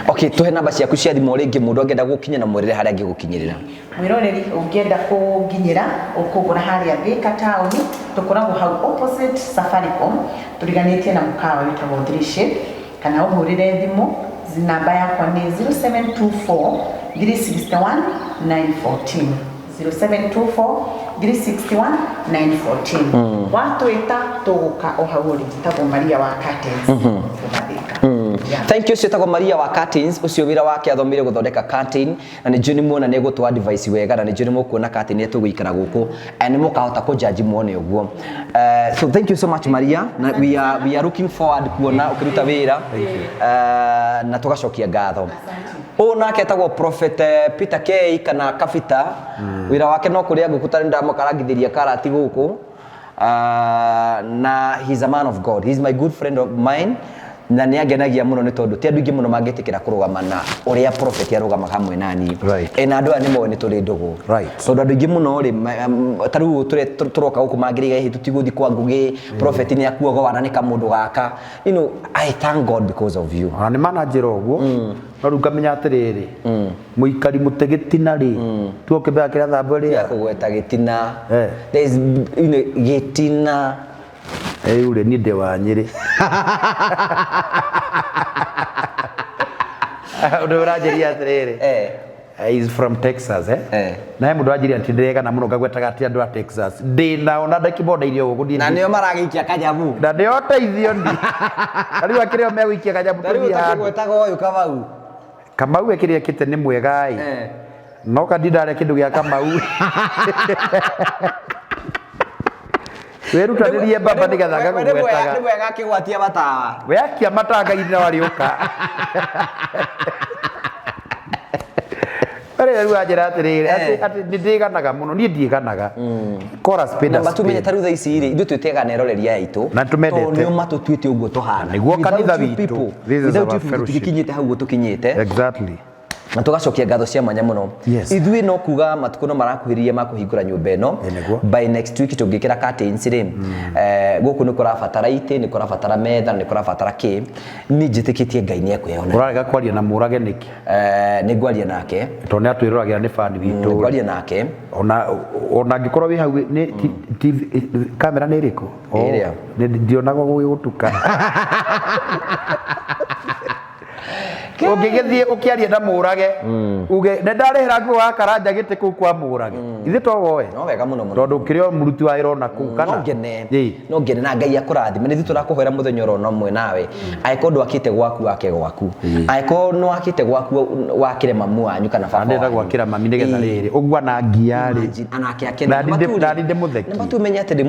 Okay, tuhe namba ciaku cia thimũ rĩngĩ, mũndũ angĩenda gũkinya na mwĩrĩre harĩa angĩgũkinyĩrĩra. Mwĩroreri, ũngĩenda kũnginyĩra, ũkũgũra harĩa Thika taũni, tũkoragwo hau opposite Safaricom, tũriganĩtie na mũkawa wĩtagwo Three Shape, kana ũhũrĩre thimũ, namba yakwa nĩ 0724 361 914, 0724 361 914. Watwĩta tũgũka o hau ũrĩ. Njĩtagwo Maria wa Curtains kuma Thika. Yeah. Thank you. Ũcio etagwo Maria wa Curtains. Ũcio wĩra wake athomire gũthondeka curtain, na nĩ njũĩ nĩ muona nĩ egũtũ advice wega, na nĩ njũĩ nĩ mũkuona curtain ĩrĩa tũgũikara gũkũ, nĩ mũkahota kũjudge muone ũguo. So thank you so much, Maria, na we are looking forward kuona ũkĩruta wĩra, na tũgacokia ngatho. Ũũ nake etagwo Prophet Peter K kana Kabita. Wĩra wake no kũrĩa ngũkũ, tarĩ ndamũkarangithĩria karati gũkũ. Na he's a man of God. He's my good friend of mine. Na nĩ angenagia mũno nĩ tondũ ti andũ aingĩ mũno mangĩtĩkĩra kũrũgama na ũrĩa prophet arũgamaga hamwe na niĩ. Na andũ aya nĩ moĩ nĩ tũrĩ ndũgũ. Tondũ andũ aingĩ mũno rĩ, ta rĩu tũrĩa tũroka gũkũ mangĩrĩga hihi tũtigũthiĩ kwa Ngũgĩ, prophet nĩ akuogo wana nĩ kamũndũ gaka. I thank God because of you. Ona nĩ mananjĩra ũguo, no rĩu ngamenya atĩrĩrĩ, mũikari mũtĩ gĩtina rĩ, tuo kĩmera kĩrĩa thambwe Tiga rĩa kũgweta gĩtina. Eh. There is gĩtina. Rĩu rĩ, niĩ ndĩ wa Nyĩrĩ. Ũndũ ũranjĩria atĩrĩrĩ, He is from Texas, eh? Eh. Na he mũndũ wanjĩria atĩ ndĩregana mũno ngagwetaga atĩ andũ a Texas ndĩ nao na ndakĩbonda irio gũkũ niĩ Na nĩo maragĩikia kanyamu. Na nĩo teithio ni na rĩu akĩrĩ o megũikia kanyamu. Na rĩu Tũthiĩ handũ. ũtakĩgwetaga ũyũ Kamau. Kamau we kĩrĩa ekĩte nĩ mwega ĩ. No kandi ndarĩa kĩndũ gĩa Kamau. Wĩrutanĩrie baba nĩgetha ngagũgwetaga. Nĩ mwega akĩgwatia matawa. We akia matanga no arĩũka. Rĩrĩa rĩu anjĩra atĩrĩrĩ, atĩ nĩ ndĩganaga mũno, niĩ ndiĩganaga. Call a spade a Na matumenye spade. ta rĩu thaa ici rĩ, ithuĩ twĩteaga na eroreri aya aitũ. Na nĩtũmendete. Tondũ nĩo matũtuĩte ũguo tũhana. Nĩguo Without kanitha you witũ. people, This is without our you people, fellowship. tũtigĩkinyĩte hau ũguo tũkinyĩte. Na tũgacokia ngatho cia mwanya mũno. Ithuĩ no kuga matukũ no marakuhĩrĩria ma kũhingũra nyũmba ĩno. Ĩ, nĩguo. By next week tũngĩkĩra curtains rĩ, gũkũ nĩ kũrabatara itĩ, nĩ kũrabatara metha, nĩ kũrabatara kĩ. Niĩ njĩtĩkĩtie Ngai nĩ ekwĩyona. Ũrarega kwaria na mũrage nĩkĩ? Nĩ ngwaria nake. Tondũ nĩ atwĩroragĩra, nĩ fan witũ. Nĩ ngwaria nake. Ona angĩkorwo wĩ hau nĩ TV, kamera nĩ ĩrĩkũ? Oh, Ĩrĩa. Ndionagwo gũgĩgũtuka. Ũngĩgĩthiĩ ũkĩaria na mũrage uge nĩ ndarĩhĩra nguo wa karanja gĩtĩ kũu kwa mũrage, ithe to woe? No wega mũno mũno. Tondũ ũkĩrĩ o mũruti wa wĩra ona kũu kana No ngene. Ĩĩ. No ngene, na Ngai akũrathime. Nĩ ithuĩ tũrakũhoera mũthenya oro na ũmwe nawe, angĩkorwo ndwakĩte gwaku, wake gwaku. Angĩkorwo nĩ wakĩte gwaku, wakĩre mamu wanyu kana baba Ndĩrenda wanyu. gwakĩra mami nĩgetha rĩrĩ ũguo ana ngia rĩ. Imagine, anake akene. Na nani ndĩmũthekie. Na matu menye atĩ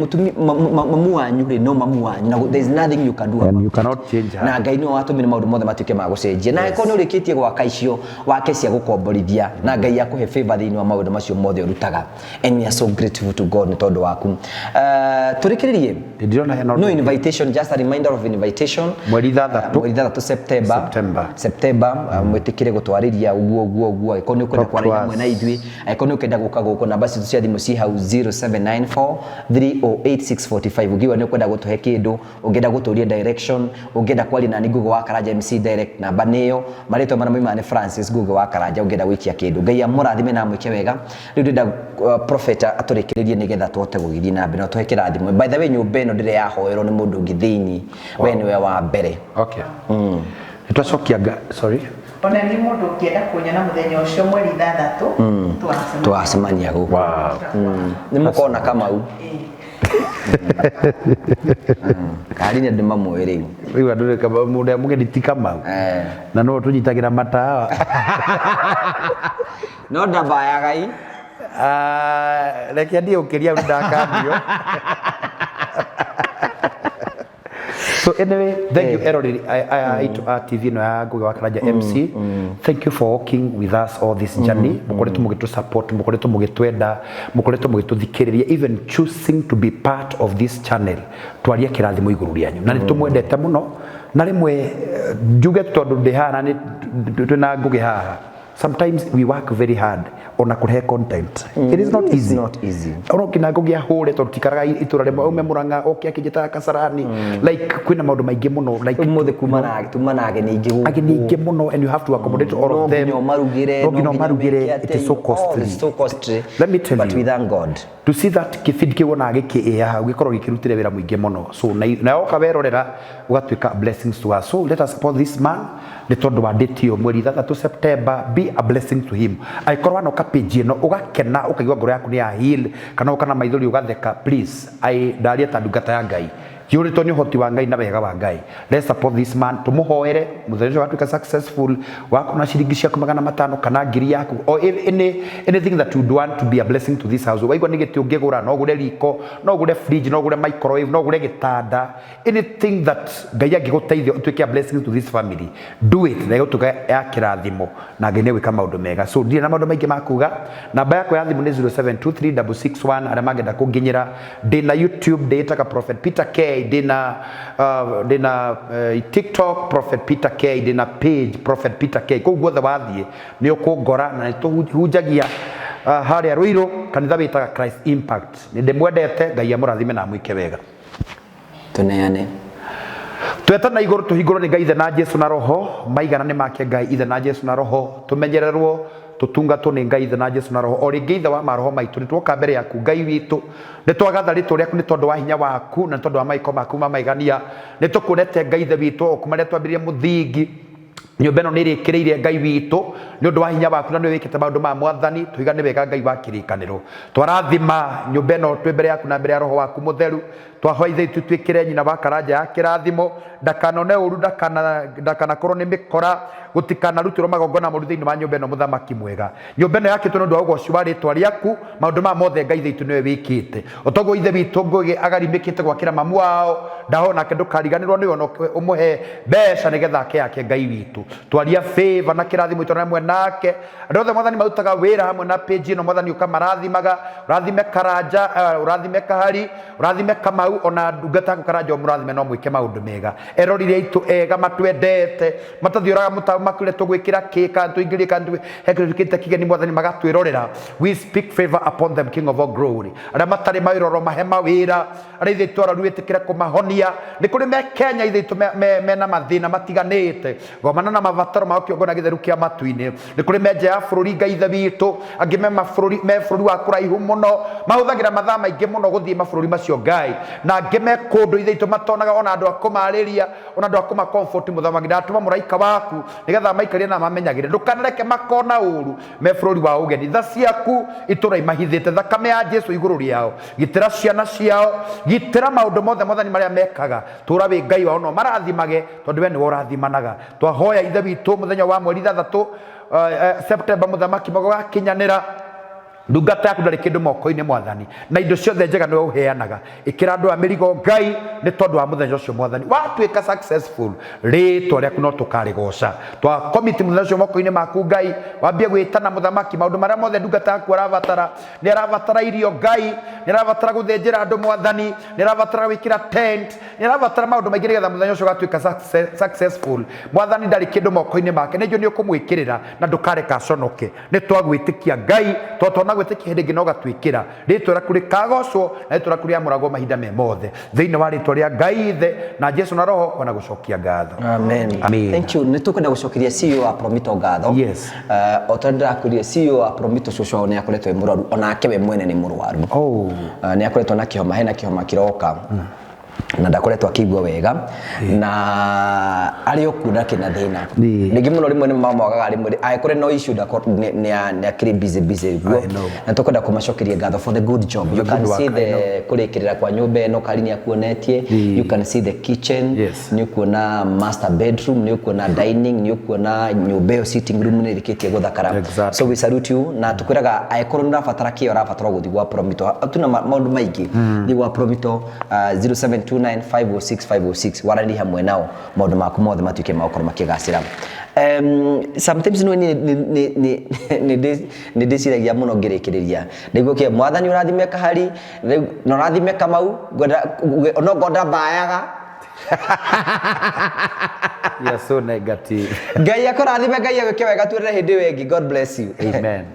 mamu wanyu rĩ, no mamu wanyu, na there is nothing you can do And about you it. cannot change her. Na Ngai nĩwe watũmire maũndũ mothe matuĩke ma gũcenjia. Na angĩkorwo nĩ ũrĩkĩtie gwaka, icio wake cia gũkomborithia, na Ngai akũhe favor thĩinĩ wa maũndũ macio mothe ũrutaga. And we are so grateful to God nĩ tondũ waku. Tũrĩkĩrĩrie. Ndĩrona hena No invitation, just a reminder of invitation. Mweri 6. Mweri 6 September. September. September, mwĩtĩkĩre gũtwarĩria ũguo ũguo ũguo, angĩkorwo nĩ ũkwenda Talk to kwaria us. hamwe na ithuĩ, angĩkorwo nĩ ũkwenda gũka gũkũ, namba citũ cia thimũ ci hau, 0794 308645. Ũngiuga nĩ ũkwenda gũtũhe kĩndũ, ũngĩenda gũtũria direction, ũngĩenda kwaria nani Ngugi wa Karanja MC direct, namba nĩyo marĩtwa marĩa moimaga nĩ Francis Ngugi wa Karanja. Ũngĩenda gũikia kĩndũ, Ngai amũrathime na amwĩke wega. Rĩu ndĩrenda prophet atũrĩkĩrĩrie nĩgetha tũhote gũgĩthiĩ na mbere na tũhe kĩrathimo. By the way, nyũmba ĩno ndĩrĩ yahoerwo nĩ mũndũ ũngĩ thĩinĩ, we nĩwe wa mbere. Okay, nĩtwacokia sorry. Ona nĩ mũndũ ũngĩenda kunyona mũthenya ũcio mweri 6, twacemania. Twacemania gũkũ. Nĩ mũkona Kamau. Karine ndĩmamũĩ rĩu. Rĩu andũ nĩ Kamau, mũndũ ũrĩa mũgeni ti Kamau. Na no tũnyitagĩra matawa. No ndambayagai. Ah, reke ndiĩ ũkĩria hau ndakanio. So anyway, thank you eroreri aya aitũ a TV ĩno ya Ngugi wa Karanja MC. Thank you for walking with us all this journey. Mũkoretwo mũgĩtũ support, mũkoretwo mũgĩtwenda, mũkoretwo mũgĩtũthikĩrĩria, even choosing to be part of this channel. Twaria kĩrathimo igũrũ rĩanyu na nĩ tũmwendete mũno, na rĩmwe njuge tondũ ndĩ haha na nĩ twĩna Ngugi haha, sometimes we work very hard ona kũrehe content. It is not It's easy. Not easy. Ona nginya Ngugi ahũre, tondũ tikaraga itũra rĩmwe, aume Mũrang'a oke akĩnjĩtaga Kasarani, like kwĩna maũndũ maingĩ mũno, like Ũmũthĩ kuma na ageni aingĩ gũkũ. Ageni aingĩ mũno, and you have to accommodate all No of them. nginya ũmarugĩre. No nginya ũmarugĩre. Meke It is so atĩa, costly. oh, it's so costly. Let me tell But you. we thank God. To see that kĩbindi kĩu wonaga gĩkĩĩa hau gĩkorwo gĩkĩrutire wĩra mũingĩ mũno, so na woka werorera ũgatuĩka blessings to us. So let us support this man nĩ tondũ wa date ĩyo mweri 6 September. Be a blessing to him. Angĩkorwo wanoka page ĩno ũgakena, ũkaigua ngoro yaku nĩ ya heal, kana ũka na maithori ũgatheka, please, I ndaria ta ndungata ya Ngai yũrĩtwo nĩ ũhoti wa Ngai na wega wa Ngai, let's support this man, tũmũhoere mũthenya ũcio watuĩka successful. Wakona ciringi ciaku 500 kana 1,000 yaku or anything that you'd want to be a blessing to this house, waigua nĩ gĩtĩ ũngĩgũra, no ũgũre riko, no ũgũre fridge, no ũgũre microwave, no ũgũre gĩtanda, anything that Ngai angĩgũteithia ũtuĩke a blessing to this family, do it, na ĩgũtuĩka ya kĩrathimo na Ngai nĩ gwĩka maũndũ mega. So ndirĩ na maũndũ maingĩ ma kuga. Namba yakwa ya thimũ nĩ 0723661, arĩa mangĩenda kũnginyĩra. Ndĩna YouTube, ndĩĩtaga Prophet Peter K. Ndĩna TikTok Prophet Peter K, ndĩna page Prophet Peter K. Kũu guothe wathiĩ nĩ ũkũngora, na nĩ tũhunjagia harĩa Rũirũ, kanitha wĩtaga Christ Impact. Nĩ ndĩmwendete. Ngai amũrathime na amwĩke wega. Tũneane. Twetana igũrũ tũhingũrwo nĩ Ngai Ithe na Jesu na Roho. Maigana nĩ make Ngai Ithe na Jesu na Roho. Tũmenyererwo, tũtungatwo nĩ Ngai Ithe na Jesu na Roho. O rĩngĩ, Ithe wa maroho maitũ, nĩ tuoka mbere yaku. Ngai witũ, nĩ twagatha rĩtwa rĩaku nĩ tondũ wa hinya waku na nĩ tondũ wa maĩko maku ma maigania. Nĩ tũkuonete, Ngai Ithe witũ, o kuma rĩrĩa twambĩrĩrie mũthingi, nyũmba ĩno nĩ ĩrĩkĩrĩire, Ngai witũ, nĩ ũndũ wa hinya waku na nĩ wĩkĩte maũndũ ma Mwathani. Tũiga nĩ wega, Ngai wa kĩrĩkanĩro. Twarathima nyũmba ĩno twĩ mbere yaku na mbere ya Roho waku Mũtheru. Twahoya, Ithe witũ, twĩkĩre nyina wa Karanja ya kĩrathimo, ndakanone ũru, ndakanakorwo nĩ mĩkora, gũtikanarutĩrwo magongona moru thĩinĩ wa nyũmba ĩno. Mũthamaki mwega, nyũmba ĩno yakĩtwo nĩ ũndũ wa ũgoci wa rĩtwa rĩaku. Maũndũ maya mothe, Ngai Ithe witũ, nĩwe wĩkĩte. O toguo, Ithe witũ, Ngũgĩ agarimĩkĩte gwakĩra mamu wao, ndahoya nake ndũkariganĩrwo nĩwe, ona ũmũhe mbeca nĩgetha ake yake. Ngai witũ, twaria favor na kĩrathimo itũ hamwe nake. Andũ othe, Mwathani, marutaga wĩra hamwe na page ĩno, Mwathani, ũkamarathimaga. Ũrathime Karanja, ũrathime Kahari, ũrathime Kamau, ona ndungata yaku Karanja ũmũrathime no mwĩke maũndũ mega. Erorire aitũ ega matwendete, matathiũraga mũtambo makwĩre tũgwĩkĩra kĩ kana tũingĩrie kana he kĩndũ gĩkĩte kĩgeni, Mwathani, magatwĩrorera. We speak favor upon them, King of all glory. Arĩa matarĩ mawĩra, ũromahe mawĩra. Arĩa, Ithe witũ, arwaru, wĩtĩkĩre kũmahonia. Nĩ kũrĩ me Kenya, Ithe witũ, mena mathĩna matiganĩte, gomana na mabataro mao kĩongona gĩtheru kĩa matu-inĩ. Nĩ kũrĩ me nja ya bũrũri, Ngai Ithe witũ, angĩ me mabũrũri, me bũrũri wa kũraihu mũno, mahũthagĩra mathaa maingĩ mũno gũthiĩ mabũrũri macio, Ngai, na angĩ me kũndũ, Ithe witũ, matonaga ona andũ a kũmarĩria, ona andũ a kũma comfort. Mũthamaki, ndatũma mũraika waku nĩgetha maikarie na mamenyagĩre, ndũkanareke makona ũru me bũrũri wa ũgeni. Tha ciaku itũra imahithĩte, thakame ya Jesu igũrũ rĩao. Gitĩra ciana ciao, gitĩra maũndũ mothe, Mwathani, marĩa mekaga. Tũra wĩ Ngai wao no marathimage, tondũ we nĩwe ũrathimanaga. Twahoya, Ithe witũ, mũthenya wa mweri 6 September, mũthamaki, mũgũgakinyanĩra. Ndungata yaku ndarĩ kĩndũ moko-inĩ Mwathani, na indo ciothe njega nĩwe ũheanaga. Ĩkĩra andũ aya mĩrigo Ngai, nĩ tondũ wa mũthenya ũcio Mwathani. Watuĩka successful, rĩtwa rĩaku no tũkarĩgoca. Twa commit mũthenya ũcio moko-inĩ maku Ngai, wambie gwĩtana mũthamaki maũndũ marĩa mothe ndungata yaku arabatara. Nĩ arabatara irio Ngai, nĩ arabatara gũthĩnjĩra andũ Mwathani, nĩ arabatara gwĩkĩra tent, nĩ arabatara maũndũ maingĩ nĩgetha mũthenya ũcio ũgatuĩka successful. Mwathani ndarĩ kĩndũ moko-inĩ make, nĩ njũĩ nĩ ũkũmwĩkĩrĩra na ndũkareka aconoke. Nĩ twagwĩtĩkia Ngai, tondũ twanagwĩtĩkia hĩndĩ ĩngĩ na ũgatwĩkĩra. Rĩtwa rĩaku rĩkagocwo na rĩtwa rĩaku rĩamũragwo mahinda me mothe. Thĩinĩ wa rĩtwa rĩa Ngai Ithe na Jesu na Roho kwana gũcokia ngatho. Amen. Amen. Thank you. Nĩ tũkwenda gũcokeria CEO wa Promito ngatho. Yes. O ta ndĩrakwĩrire CEO wa Promito cũcũ wao nĩ akoretwo e mũrwaru onake we mwene nĩ mũrwaru. Oh. Nĩ akoretwo na kĩhoma hena kĩhoma kĩroka. Na ndakoretwo akĩigua wega na arĩ o kuo ndakĩrĩ na thĩna. Ĩĩ. Rĩngĩ mũno rĩmwe nĩ mamwagaga rĩmwe angĩkorwo no issue nĩ akĩrĩ busy busy guo. I know. Na tũkwenda kũmacokeria ngatho for the good job. You the can good see work, I the kũrĩkĩrĩra kwa nyũmba ĩno Kari nĩ akuonetie. Ĩĩ. You can see the kitchen. Yes. Nĩ ũkuona master bedroom, nĩ ũkuona dining, nĩ ũkuona nyũmba ĩyo sitting room nĩ ĩrĩkĩtie gũthakara. Exactly. So we salute you na tũkwĩraga angĩkorwo nĩ ũrabatara kĩo ũrabatara gũthiĩ gwa Promito. Tuna maũndũ maingĩ. Thiĩ gwa Promito 0729 506 506 waranĩrie hamwe nao maũndũ maku mothe matuĩke ma gũkorwo makĩgacĩra. Sometimes nĩ nĩ ndĩciragia mũno ngĩrĩkĩrĩria nĩguo kĩ Mwathani ũrathime Kahari rĩu na ũrathime Kamau ngwenda no ngwenda mbayaga. You are so negative. Ngai akũrathime, Ngai agwĩke wega, tuonane hĩndĩ ĩyo ĩngĩ. God bless you. Amen.